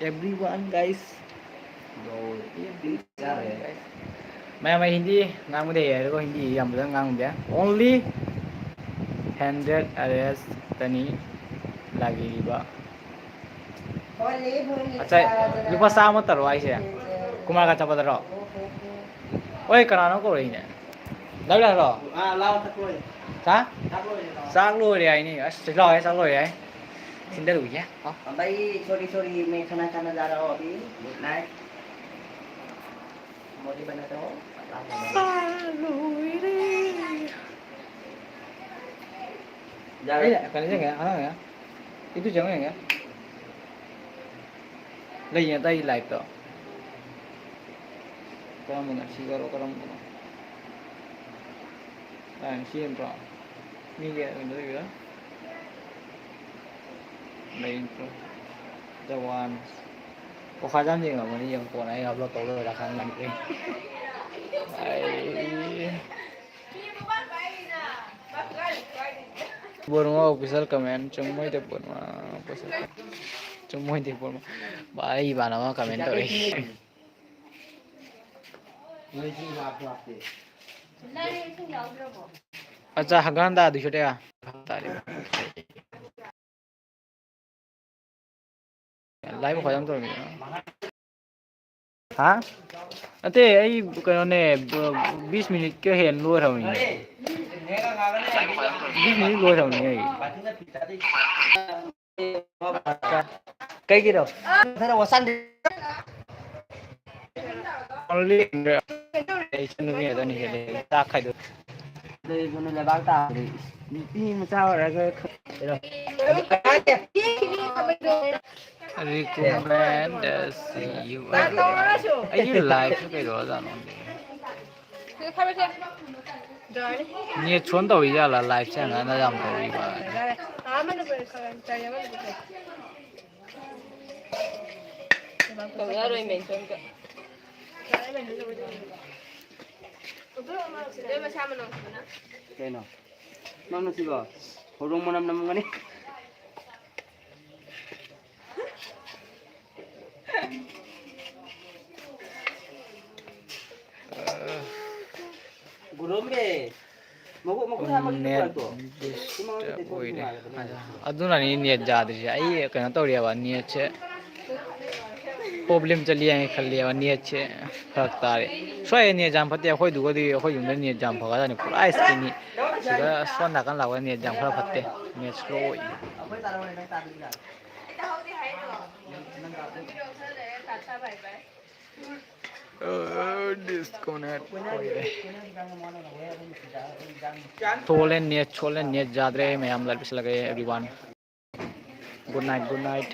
Everyone, guys. Bro, please share. Guys. ꯃꯌꯥꯝ ꯑꯩ ꯍꯤꯟꯗꯤ ꯉꯥꯡꯕꯗꯤ ꯍꯩ ꯍꯥꯏꯔꯒ ꯍꯤꯟꯗꯤ ꯌꯥꯝ ꯐꯖꯅ ꯉꯥꯡꯗꯦ꯫ Only hundred ꯑꯥꯔ ꯑꯦꯁꯇꯅꯤ ꯂꯥꯛꯏꯕ꯫ ꯉꯁꯥꯏ ꯂꯨꯄꯥ ꯆꯥꯝꯃ ꯇꯔꯣ ꯍꯥꯏꯁꯦ? ꯀꯨꯃꯥꯔꯒ ꯆꯠꯄꯗꯔꯣ? ꯍꯣꯏ, ꯀꯅꯥꯅꯣ ꯀꯧꯔꯛꯏꯅꯦ? ꯂꯥꯛ ꯂꯥꯛꯂꯣ? ꯑꯥ, ꯂꯥꯛꯑꯣ, ꯆꯥꯛ ꯂꯣꯏꯔꯦ꯫ ꯍꯥ? ꯆꯥꯛ ꯂꯣꯏꯔꯦ, ꯂꯥꯛꯑꯣ꯫ ꯆꯥꯛ ꯂꯣꯏꯔꯦ ꯍꯥꯏꯅꯤ꯫ ꯑꯁ, ꯂꯥꯛꯑꯣ, ꯆꯥꯛ ꯂꯣꯏꯔꯦ ꯍꯥꯏ꯫ ꯊꯤꯟꯗꯔꯨꯈꯤꯒꯦ꯫ ꯍꯥꯎ꯫ भाई, sorry, sorry, मैं खाना खाना जा रहा हूँ अभी। Good night। मोदी बना दो। ꯂꯣꯏꯔꯦ꯫ ꯌꯥꯔꯦ꯫ ꯑꯩꯅ ꯀꯩꯅꯣ ꯌꯦꯡꯒꯦ, ꯑꯉꯥꯡ ꯌꯦꯡꯒꯦ꯫ ꯏꯇꯨ ꯆꯪꯉ ꯌꯦꯡꯒꯦ꯫ ꯂꯩꯌꯦ ꯑꯇꯩ ꯂꯥꯏꯐꯇꯣ꯫ ꯀꯔꯝꯕꯅꯣ? ꯁꯤꯒꯔꯣ ꯀꯔꯝꯕꯅꯣ? ꯂꯥꯏꯟ ꯁꯤ ꯅꯠꯇ꯭ꯔꯣ? ꯃꯤꯒꯤ ꯀꯩꯅꯣ ꯂꯩꯕꯗꯣ? ꯂꯩꯇ꯭ꯔꯣ? ꯖꯋꯥꯟ꯫ ꯑꯣ, ꯈꯥꯖꯥꯟ ꯌꯦꯡꯉꯝꯃꯅꯤ, ꯌꯦꯡꯉꯨ ꯀꯣꯟꯅ ꯑꯩ ꯑꯞꯂꯣꯗ ꯇꯧ ꯂꯣꯏꯔꯀꯥꯟꯗ ꯌꯦꯡꯉꯨ꯫ ꯑꯩ ꯕꯣꯔꯃꯥ official comment, ꯆꯨꯝꯃꯣꯏꯗ ꯕꯣꯔꯃꯥ official, ꯆꯨꯝꯃꯣꯏꯗ ꯕꯣꯔꯃꯥ꯫ ꯚꯥꯏ, ꯑꯩ ꯏꯃꯥꯟꯅꯕ ꯑꯃ comment ꯇꯧꯔꯛꯏ꯫ ꯑꯠꯆꯥ, ꯍꯪꯒꯥꯝ ꯇꯥꯗꯣꯏꯁꯨ ꯇꯌꯥ꯫ ꯂꯥꯏꯚ ꯈꯣꯏꯗꯝ ꯇꯧꯔꯝꯃꯤꯅ꯫ ꯍꯥ? ꯅꯠꯇꯦ, ꯑꯩ ꯀꯩꯅꯣꯅꯦ, ꯕꯤꯁ ꯃꯤꯅꯤꯠꯀ ꯍꯦꯟ ꯂꯣꯏꯈ꯭ꯔꯕꯅꯤꯅꯦ꯫ ꯕꯤꯁ ꯃꯤꯅꯤꯠ ꯂꯣꯏꯈ꯭ꯔꯕꯅꯤ ꯑꯩ꯫ ꯀꯩꯒꯤꯅꯣ? ꯈꯔ ꯋꯥꯁꯥꯟꯗꯤ꯫ Only ꯏꯆꯟ ꯅꯨꯄꯤ ꯉꯥꯛꯇꯅꯤ ꯍꯦꯜꯂꯤ ꯆꯥꯛ ꯈꯥꯏꯗꯣꯛ꯫ ꯂꯩꯕꯅ ꯂꯩꯕꯥꯛ ꯇꯥꯕꯗꯤ ꯅꯨꯄꯤ ꯃꯆꯥ ꯑꯣꯏꯔꯒ ꯈ-, Recommend the see you everyone. ꯑꯩꯒꯤ live ꯁꯦ ꯀꯩꯗꯧꯔꯖꯥꯠꯅꯣ ꯈꯪꯗꯦ꯫ Net ꯁꯣꯟ ꯇꯧꯔꯤ ꯖꯥꯠꯂꯥ? Live ꯁꯦ ꯍꯪꯒꯠ ꯍꯟꯗ ꯌꯥꯝ ꯇꯧꯔꯤꯕ꯫ ꯇꯧꯔꯔꯣꯏ mention ꯒ꯫ ꯀꯩꯅꯣ? ꯅꯪ ꯅꯨꯡꯁꯤꯕꯣ? ꯍꯧꯗꯣꯡ ꯃꯅꯝ ꯅꯝꯒꯅꯤ꯫ ꯒꯨꯔꯨꯝꯕꯦ꯫ ꯃꯈꯨꯠ, ꯃꯈꯨꯠ ꯍꯥꯝꯃꯒ ꯅꯦꯠ ꯇꯧꯔꯛꯇꯣ꯫ ꯁꯤ ꯃꯉꯥꯡꯗꯣ disturb ꯇꯦꯛꯊꯣꯛꯑꯗꯤ ꯑꯣꯏꯔꯦ꯫ ꯅꯨꯡꯉꯥꯏꯒꯗꯕꯅꯦ꯫ ꯑꯗꯨꯅꯅꯤ net ꯌꯥꯗ꯭ꯔꯤꯁꯦ꯫ ꯑꯩ ꯀꯩꯅꯣ ꯇꯧꯔꯤꯑꯕ, net ꯁꯦ problem ꯆꯠꯂꯤ ꯍꯥꯏꯅ ꯈꯜꯂꯤꯑꯕ, net ꯁꯦ ꯐꯔꯛ ꯇꯥꯔꯦ꯫ ꯁ꯭ꯋꯥꯏ net ꯌꯥꯝ ꯐꯠꯇꯦ, ꯑꯩꯈꯣꯏꯗꯨꯒꯗꯤ ꯑꯩꯈꯣꯏ ꯌꯨꯝꯗ net ꯌꯥꯝ ꯐꯒꯖꯥꯠꯅꯤ, ꯄꯨꯔꯥ ꯁꯤꯇꯤꯅꯤ꯫ ꯁꯤꯗ ꯁꯣꯝ ꯅꯥꯀꯟ ꯂꯥꯛꯄ net ꯌꯥꯝ ꯈꯔ ꯐꯠꯇꯦ, net slow ꯑꯣꯏ꯫ ꯑ, disconnect ꯑꯣꯏꯔꯦ꯫ ꯁꯣꯜꯂꯦ net, ꯁꯣꯜꯂꯦ net, ꯌꯥꯗ꯭ꯔꯦ ꯃꯌꯥꯝ, ꯂꯥꯏꯔꯤꯛ ꯄꯤꯁꯜꯂꯒꯦ everyone꯫ Good night, good night.